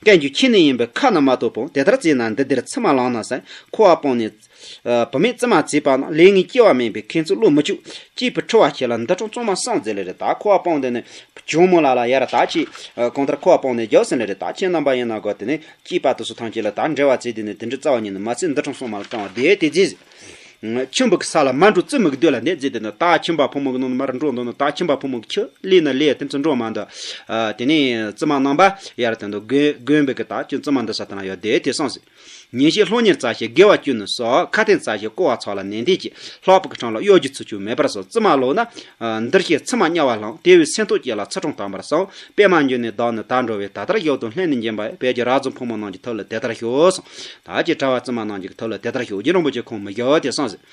ཀུན་གྱི་ཁྱིམ་ནི་ཡིན་པས་ཁ་ནི་མ་གཏོགས་སྤོང་། དེ་ལྟར་བྱས་ན་འདི་འདིར་ཚུལ་མ་ལོངས་ན་ཟེར། འཁོར་བ་སྤངས་ནས་ཨ། བུད་མེད་བཙུན་མ་བྱས་པ་རྣམས། ལས་ངན་སྐྱེ་བ་མིན་པས་མཁས་བཙུན་བློ་མི་ཆུད། སྐྱེས་བུ་ཁྲི་བ་ཆེ་ལ་འདུལ་ཁྲིམས་གཙང་མ་གསང་ཟེར་ལེ་རེད། ད་འཁོར་བ་སྤངས་དེ་ནི་གྱོང་མོ་ལ་ལ་ཡར་ད་ཅི་གང་ལྟར་འཁོར་བ་སྤངས་ནས་རྒྱུགས་ཟེར་ལེ་རེད། ད་ཁྱེད་རྣམ་པ་ཡིན་ན་གོ་དེ་ནི་སྐྱེས་པ་དེ་ཚོ་ཐམས་ཅད་ལ་ད་འབྲེལ་བ་བྱས་དེ་ནི་དེ་འདྲ་རྩ་བ་ཉིད་ནས་མ་བྱེད། འདུལ་ཁྲིམས་གཙང་མ་ལ་བཏང་བ་དེ་དེ་རྗེས། ཁྱིམ་པ་གི་ས་ལ་མ་འགྲོ། བཙུན་མོ་གི་སྡོད་ལ་གནས་ཟེར་དེ་ནི་ད་ཁྱིམ་པ་ཕོ་མོ་གི་ནང་ནས་མར་འགྲོ་འདུག་ན་ད་ཁྱིམ་པ་ཕོ་མོ་གི་ཁྱི་ལས་ན་ལས་དེ་ཚོ་འགྲོ་མ་འདུག་དེ་ནས་བཙུན་མ་རྣམ་པ་ཡར་དེ་འདུག་དགོན་དགོན་པའི་གི་ད་ཁྱོད་བཙུན་མ་འདི་ས་དེ་ན་ཡོད་དེ་དེ་སོང་ཟེར། ཉིན་ཞིག་སློབ་གཉེར་བྱ་ཞིང་དགེ་བ་བཅུ་ནི་གསོག་ཁ་ཏོན་བྱ་ཞིང་བསྐོར་བ་ཚོགས་ལ་ནན་ཏན་གྱིས། ལྷག་པའི་ཁྲིམས་ལ་གཡོ་སྒྱུ་ཚུལ་འཆོས་མེད་པར་སོང་། བཙུན་མ་ལོག་ན་འདུལ་ཞིང་ཚད་མ་དམྱལ་བ་ལྷུང་། དེ་བས་སེམས་རྟོགས་བསྐྱེད་ལ་ཚུལ་ཁྲིམས་དམ་པར་གསོག་པད་མ་འབྱུང་གནས་བདག་ནི་ད་འགྲོ་བས། ད་ལྟར་ཞོག་ཏུ་ལྷན་ནེ་འབྱིན་པ་ཡི། བོད་ཀྱི་རབ་བྱུང་ཕོ་མོ་རྣམས་ཀྱི་ཐུགས་ལ་དེ་ལྟར་ཞོག་གསུངས། ད་ཅི་གྲྭ་བ་བཙུན་མ་རྣམས་ཀྱི་ཐུགས་ལ་དེ་ལྟར་ཞོག་རྒྱུ་རིན་པོ་ཆེ་ཁོང་མི་བཞུགས་དེ་སོང་ཟེར།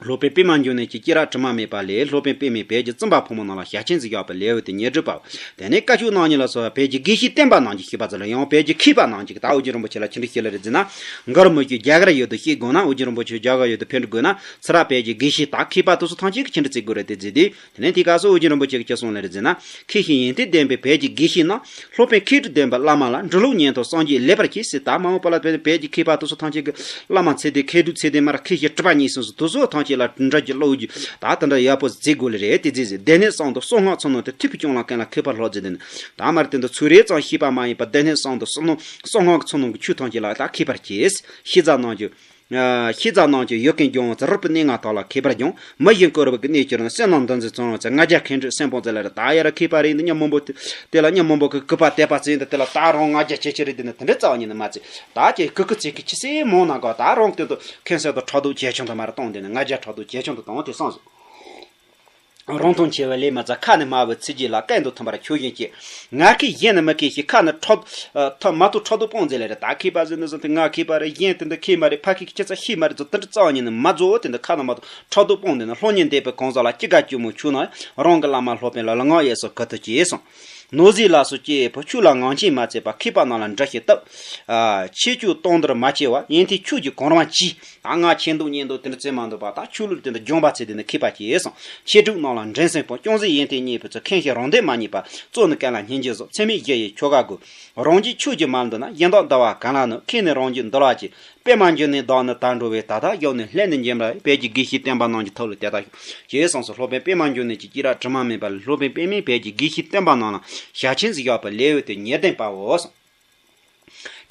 སློབ་དཔོན་པད་མ་འབྱུང་གནས་ཀྱི་སྐྱེས་རབས་དྲི་མ་མེད་པ་ལས། སློབ་དཔོན་པད་མས་བོད་ཀྱི་བཙུན་པ་ཕོ་མོ་རྣམས་ལ་ཞལ་ཆེམས་སུ་བཞག་པའི་ལེའུ་སྟེ་ཉེར་དྲུག་པའོ། དེ་ནས་བཀའ་བརྒྱུད་རྣམ་གཉིས་ལ་སོགས་པ་བོད་ཀྱི་དགེ་བཤེས་བསྟན་པ་རྣམས་ཀྱིས་ཞུས་པ་ཙམ་ལ་ཡང་བོད་ཀྱི་མཁས་པ་རྣམས་ཀྱིས་ད་ཨོ་རྒྱན་རིན་པོ་ཆེ་ལ་ཅི་འདྲ་བཤད་ལེ་རེད་ཟེར་ན། མགུར་མི་བསྐྱོད་རྒྱ་གར་ཡུལ་དུ་གཤེགས་དགོས་ན། ཨོ་རྒྱན་རིན་པོ་ཆེ་རྒྱ་གར་ཡུལ་དུ་ཕེབས་འགྲོ་དགོས་ན། ཚེ་རབས་བོད་ཀྱི་དགེ་བཤེས་དང་མཁས་པ་དེ་ཚོ་ཐམས་ཅད་ཀྱིས་ཅི་འདྲ་བྱེད་དགོས་རེད་དེ་ཟེར་དུས། དེ་ནས་དེའི་སྐབས་སུ་ཨོ་རྒྱན་རིན་པོ་ཆེ་གིས་ཅི་གསུངས་ལེ་རེད་ཟེར་ན། མཁས་ཤིང་ཡོན་ཏན་ལྡན་པའི་བོད་ཀྱི་དགེ་བཤེས་རྣམས། སློབ་དཔོན་མཁས་གྲུབ་ལྡན་པའི་བླ་མ་ལ། འབྲི་ཀློག་ཉན་ཐོས་སངས་རྒྱས་ལེགས་པར་གྱིས་ཟེར། ད་མ་འོངས་པ་ལ་བོད་བོད་ཀྱི་མཁས་པ་དེ་ཚོ་ཐམས་ཅད་ཀྱིས་བླ་མ་ཚད་ལྡན་མཁས་གྲུབ་ཚད་ལྡན་མར་མཁས་ཤིང་གྲུབ་པ་བརྙེས་སོང་ཟེར། དེ་ཚོ་ཐམས་ཅད་ལ་འབྲི་རྒྱུ་ཀློག་རྒྱུ་ད་དེ་འདྲ་ཡག་པོ་མཛད་དགོས་ལེ་རེད་དེ་ཟེར་ཟེར། སྡེ་སྣོད་གསུམ་དང་གསང་སྔགས་ཚོགས་རྣམས་ཏེ། ཐུབ་པའི་སྐྱོང་ལམ་ཀུན་ལ་མཁས་པ་ལྷུར་བྱེད་དེ་ནི། ད་མར་དེ་འདི་ཚོ་རེ་ཙམ་ཤེས་པ་མ་ཡིན་པར་སྡེ་སྣོད་གསུམ་དང་གསང་སྔགས་ཚོགས་རྣམས་ཀྱི་ཆོས་ཐམས་ཅད་ལ་ད་མཁས་པར་གྱིས། ཤེས་བྱ་རྣམས་ཀྱི། ཤེས་བྱ་རྣམས་ཀྱི་ཡུལ་ཀུན་སྦྱོང་བ། རིག་པའི་གནས་ལྔ་དག་ལ་མཁས་པར་སྦྱོང་། མི་གཞན་བཀུར་བའི་གནས་ཀྱི་རང་། བསོད་ནམས་འདུ་འཛི་ཚང་བར་བྱ། ལྔ་བརྒྱ་མཁས་གྲུབ་སེམས་སྤོང་མཛད་ལ་རེ། ད་ཡར་མཁས་པ་རེད་འདི་མི་མང་པོ་དེ་ལ་མི་མང་པོ་གི་གུས་པ་དད་པ་བྱས་འདི་དེ་ལ་ད་རང་ལྔ་བརྒྱ་ཇེ་ཆེ་རེད། དེ་ནི་དེ་འདྲ་རྩ་བ་ཉིད་ནས་མ་བྱེད། ད་ཀྱི་གུས་གུས་བྱེད་ཀྱི་ཁྱི་སེ་མང་ན་གོ། ད་རང་དོན་དུ་མཁན་སེ་དང་ཕྲག་དོག་ཇེ་ཆུང་དུ་མར་གཏོང་། དེ་ནི་ལྔ་བརྒྱ་ཕྲག་དོག་ཇེ་ཆུང་དུ་གཏོང་དེ་སོང་ཟེར། རང་མཐོང་ཆེ་བའི་ལས་མ་བཙལ། ཁ་ནས་སྨྲ་བའི་ཚིག་རྗེས་ལ། སྐད་དུ་མཐུན་པར་ཁྱོད་བཞིན་སྐྱེ། ང་མཁས་གཞན་ནི་མི་མཁས་ཞེས། ཁ་ནི་ཕྲག་ཐ་མ་ཐུག་ཕྲག་དོག་སྤོང་ཟེར་ལེ་རེད། ད་མཁས་པ་ཟེར་ནི་ཟེར་དེ་ང་མཁས་པ་རེད། གཞན་དེ་འདི་མཁས་མ་རེད། ཕ་གི་གི་ཁྱེད་ཚོ་ཤེས་མ་རེད་ཚོ་དེ་འདྲ་རྩ་བ་ཉིད་ནས་མ་རྫོགས། དེ་འདི་ཁ་ནས་མ་ཐུག་ཕྲག་དོག་སྤོང་དེ་ནི། སློབ་གཉེར་འདས་པའི་གང་ཟག་ལ། ཅི་དགར་སྐྱོ་མོ་ཁྱོད་ན། རང་གི་བླ་མ་སློབ་དཔོན་ལ། ལ་ངག་གཡས་སུ་གུས་བཏུད་ཅེས་གསུངས། ནོར་རྫས་ལ་སོགས་སྐྱེས་བུ་ཆོས་ལ་ངང་ཆེན་མ་བྱས་པ། མཁས་པ་རྣམས་ལ་འདྲི་ཞིང་བསྟབས། ཨ། ཆེ་སྐྱོ་སྟོང་འདིར་མ་སྐྱེ་བ། ཡོན་ཏན་ཆོས་ཀྱི་གོ་རིམ་གྱིས། ད་ང་ཆེ་མདོག་སྙན་མདོག་དེ་འདྲ་བྱེད་མ་འདུག་པ། ད་ཆོས་ལུགས་དེ་འདྲ་སྦྱོང་བ་བྱས་དེ་ནི་མཁས་པ་སྐྱེས་སོང་། བཤད་སྒྲུབ་རྣམས་ལ་འགྲན་སེམས་སྤོང་། ཅུང་ཟད་ཡོན་ཏན་རྙེད་པའི་ཚུལ། མཁས་ཤིང་རང་དོན་མ་རྙེད་པ། བཙོག་ནི་གན་ལ་སྙིང་རྗེ་བཟོ། ཚད་མེད་བཞི་ཡི་ཆོ་ག་དགོས། རང་རྒྱུད་ཆོས་ཀྱིས་མ་འདུལ་ན། གཞན་དག་འདུལ་བ་གང་ལ་ནུས། མཁས་ནི་རང་རྒྱུད་འདུལ་བ་གཅིག། པད་མ་འབྱུང་གནས་བདག་ནི་དལ་འགྲོ་བས། ད་ལྟ་བཞུགས་ནས་སླད་ནས་འབྱོན་པ། བོད་ཀྱི་དགེ་བཤེས་སྟོན་པ་རྣམས་ཀྱི་ཐུགས་ལ་དེ་ལྟར་ཞུ། ཞེས་གསུངས་སོ། སློབ་དཔོན་པད་མ་འབྱུང་གནས་ཀྱི་སྐྱེས་རབས་དྲི་མ་མེད་པ་ལས། སློབ་དཔོན་པད་མས་བོད་ཀྱི་དགེ་བཤེས་སྟོན་པ་རྣམས་ལ་ཞལ་ཆེམས་སུ་བཞག་པའི་ལེའུ་སྟེ་ཉེར་བདུན་པའོ།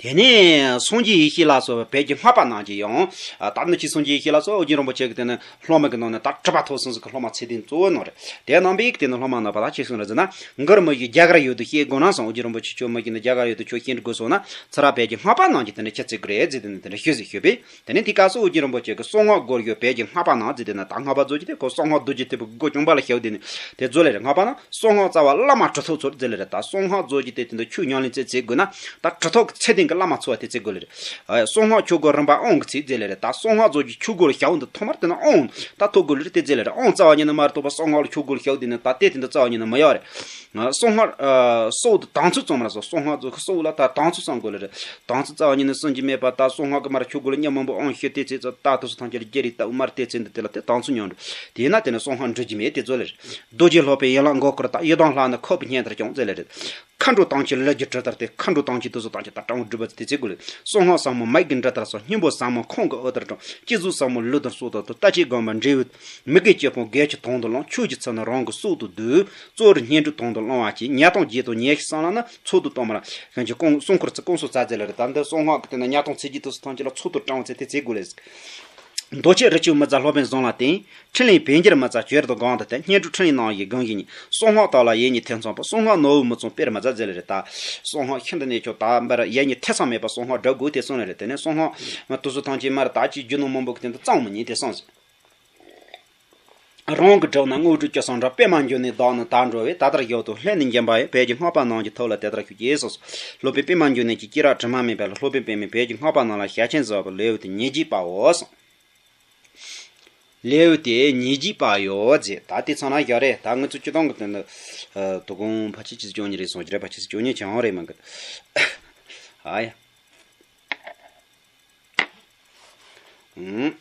དེ་ནས་སངས་རྒྱས་ཡེ་ཤེས་ལ་སོགས་པའི་བོད་ཀྱི་སྔགས་པ་རྣམས་ཀྱིས་ཡང་། ད་ནི་ཅི་སངས་རྒྱས་ཡེ་ཤེས་ལ་སོགས་ཨོ་རྒྱན་རིན་པོ་ཆེ་གི་དེ་ནི་སློབ་མ་གི་ནང་ནས་ད་གྲུབ་པ་ཐོབ་ཟིན་ཟིག་གི་སློབ་མ་ཚད་ལྡན་གཙོ་བོ་རྣམས་རེད། དེ་རྣམ་པའི་དེ་ནི་སློབ་མ་རྣམ་པ་ལ་ཅི་གསུངས་རེད་ཟེར་ན། མགུར་མི་ཡིས་རྒྱ་གར་ཡུལ་དུ་བཤད་དགོས་ན་གསུངས། ཨོ་རྒྱན་རིན་པོ་ཆེ་ཁྱོད་མི་ཡིས་ནི་རྒྱ་གར་ཡུལ་དུ་ཁྱོད་བཤད་འགྲོ་དགོས་གསུངས་ན། ཚུར་ར་བོད་ཀྱི་སྔགས་པ་རྣམས་ཀྱིས་དེ་ནི་ཅི་བྱེད་དགོས་རེད་ཟེར། དེ་ནི་དེ་འདྲ་ཞུས་ཟིག་ཞུས་པས། དེ་ནས་དེའི་སྐབས་སུ་ཨོ་རྒྱན་རིན་པོ་ཆེ་གིས་གསང་སྔགས་སྒོར་ཡོད་བོད་ཀྱི་སྔགས་པ་རྣམས་ཟེར། དེ་ནི་ད་སྔགས་པ་རྫོགས་ཀྱི་དེ་ཁོ་གསང་སྔགས་རྡོ་རྗེ་ཐེག་པའི་སྒོ་བྱུང་བ་ལ་ཞུགས། དེ་ནི་དེ་ཚོ་ལས་རེད། སྔགས་པ་རྣམས་གསང་སྔགས་རྩ་བ་བླ་མ་གྲུབ་ཐོབ་ཚོལ་ཟེར་ལེ་རེད། ད་གསང་སྔགས་རྫོགས་ཀྱི་དེ་དེ་འདི་ཆོས་ཉམས་ལེན་རྩེ་རྩེ་དགོས་ན། ད་གྲུབ་ཐོབ་ཀྱི་ཚད་ལྡན་གྱི་བླ་མ་ཚོལ་བ་དེ་རྩེ་དགོས་ལེ་རེད། གསང་སྔགས་ཆོས་སྒོ་རིམ་པ་དབང་གི་ཚིག་ཟེར་ལེ་རེད། ད་གསང་སྔགས་རྫོགས་ཀྱི་ཆོས་སྒོ་ལ་ཞུགས་འདི་ཐོག་མར་དེ་ནི་དབང་ད་ཐོབ་དགོས་ལེ་རེད། དེ་ཟེར་ལེ་རེད། དབང་རྩ་བ་ཉིད་ནས་མ་རྟོགས་པ་གསང་སྔགས་ལ་ཆོས་སྒོ་ལ་ཞུགས་དེ་ནི་ད་དེ་དེ་འདི་རྩ་བ་ཉིད་ནས་མི་ཡོང་རེད། གསང་སྔགས་སྲོག་དེ་དྭངས་ཚོས་ཙམ་ར་སོ། གསང་སྔགས་རྫོགས་ཀྱི་སྲོག་ལ་ད་དྭངས་ཚོས་ཙམ་དགོས་ལེ་རེད། དྭངས་ཚོས་རྩ་བ་ཉིད་ནས་སུན་གྱི་མེད་པ། ད་གསང་སྔགས་ཀྱི་མར་ཆོས་སྒོ་ལ་གཉིད་སྨོན་པོ་དབང་ཞུས་ཏེ་ཚེ་ཚོ་ད་དུ་སུ་ཐང་ཆེ་ལ་རྒྱལ་རིགས་ལྟ་བུ་མར་དེ་ཚེ་འདི་དེ་ལ་དེ་དྭངས་ཚོས་མྱོང་འགྲོ། དེས་ན་དེ་ནི་གསང་སྔགས་འགྲུབ་ཀྱི་མེད་དེ་ཚོ་ལེ་རེད། རྡོ་རྗེ་སློབ་དཔོན་ཡན་ལག་མགོ་སྐོར་དང་། གཡུལ་ལྡན་ལྷ་ནི་ཁོག་པའི་སྙིང་ལྟར་བྱུང་ཟེར་ལེ་རེད། མཁའ་འགྲོ་དྭངས་ཆེན་ལུས་ཀྱི་གྲུ་ལྟར་ཏེ། མཁའ་འགྲོ་དྭངས་ཆེན་དུས་སུ་དྭངས་ཆེན་ད་སྤྲང་བོ་སྒྲུབ་པ་དེ་ཚེ་དགོས་ལེ། གསང་སྔགས་ཟབ་མོ་མིག་གི་འབྲུ་ལྟར་སོ། སྙིང་པོ་ཟབ་མོ་ཁོང་གི་འོད་ལྟར་དྲངས། སྤྱི་གཟུགས་ཟབ་མོ་ལུས་དང་སྲོག་ལྟར་དུ། ལྟ་བྱེད་སྒོམ་པ་འབྲས་བུ་མི་དགེ་བཅུ་སྤོང་། དགེ་བཅུ་དོན་དུ་བླང་། ཆོས་ཀྱི་ཚུལ་ནི་རང་གི་སྲོག་ཏུ་བསྡུ། གཙོ་བོར་བསྙེན་སྒྲུབ་དོན་དུ་བླང་བ་གཅིག། ཉ་སྟོང་བརྒྱད་དང་ཉེར་གསུམ་ལ་ནི་ཚོགས་དུ་གཏོར་མར་གང་ཅི་སྐོང་གསུང་འཁོར་ཚིག་སྐོང་གསུང་རྩ་ཟེར་ལེ་རེད། ད་འདི་གསང་སྔགས་ཀྱི་དེ་ན་ཉ་སྟོང་ཚེ་གཅིག་དུས་སུ་ཐམས་ཅད་ལ་ཚོགས་དུ་དྲངས་ཚེ་དེ་ཚེ་དགོས་ལེ། མདོ་ཆེན་རི་ཆུ་མི་འཛག་སློབ་དཔོན་བཟང་ལ་བསྟེན། ཕྲིན་ལས་བོད་འགྱུར་མི་འཛག་བྱོན་དུ་གང་དུ་བསྟན། བསྙེན་སྒྲུབ་ཕྲིན་ལས་རྣམ་བཞི་སྒོམ་བཞིན་ཉིད། གསང་སྔགས་དག་ལ་ཡིད་གཉིས་ཐེ་ཚོམ་པ། གསང་སྔགས་ནོར་བུ་མི་ཚང་དཔེར་མི་འཛག་ཟེར་ལེ་རེད། ད་གསང་སྔགས་ཤིན་ཏུ་ནས་ཆོག་ད་འབར་ཡིད་གཉིས་ཐེ་ཚོམ་མེད་པར་གསང་སྔགས་སྒྲུབ་དགོས་དེ་གསུངས་ལེ་རེད། དེ་ནས་གསང་སྔགས་དུས་སུ་ཐམས་ཅད་མར་ད་ཅི་རྒྱུ་ནོར་མང་པོ་གི་སྟེང་དུ་བཙོང་མི་ཉན་དེ་གསུངས་ཟེར། རང་གི་སྒྲུབ་ན་དངོས་གྲུབ་ཅི་གསུང་འདྲ། པད་མ་འབྱུང་གནས་བདག་ནི་དལ་འགྲོ་བས། ད་ལྟར་བཞུགས་དང་སླད་ནས་འབྱོན་པ་ཡི། བོད་ཀྱི་སྔགས་པ་རྣམས་ཀྱི་ཐུགས་ལ་དེ་ལྟར་ཞུ་ཅེས་གསུངས་སོ། སློབ་དཔོན་པད་མ་འབྱུང་གནས་ཀྱི་སྐྱེས་རབས་དྲི་མ་མེད་པ་ལ། སློབ་དཔོན་པད་མས་བོད་ཀྱི་སྔགས་པ་རྣམས་ལ་ཞལ་ཆེམས་སུ་བཞག་པའི་ལེའུ་སྟེ་ཉེར་བརྒྱད་པའོ་གསུངས། ལེའུ་སྟེ་ཉེར་བརྒྱད་པ་ཡོད་ཟེར། ད་དེ་ཚང་ན་བཞག་རེད། ད་ང་ཚོ་སྤྱི་བཏང་གི་དོན་དུ་དོ་དགོང་ཕལ་ཆེར་ཆུ་ཚོད་བཅུ་གཉིས་རེད་སོང་ཅི་རེད། ཕལ་ཆེར་བཅུ་གཉིས་བྱེད་ཡོང་རེད་མ་གི། ཨ་ཡ། ཨུམ།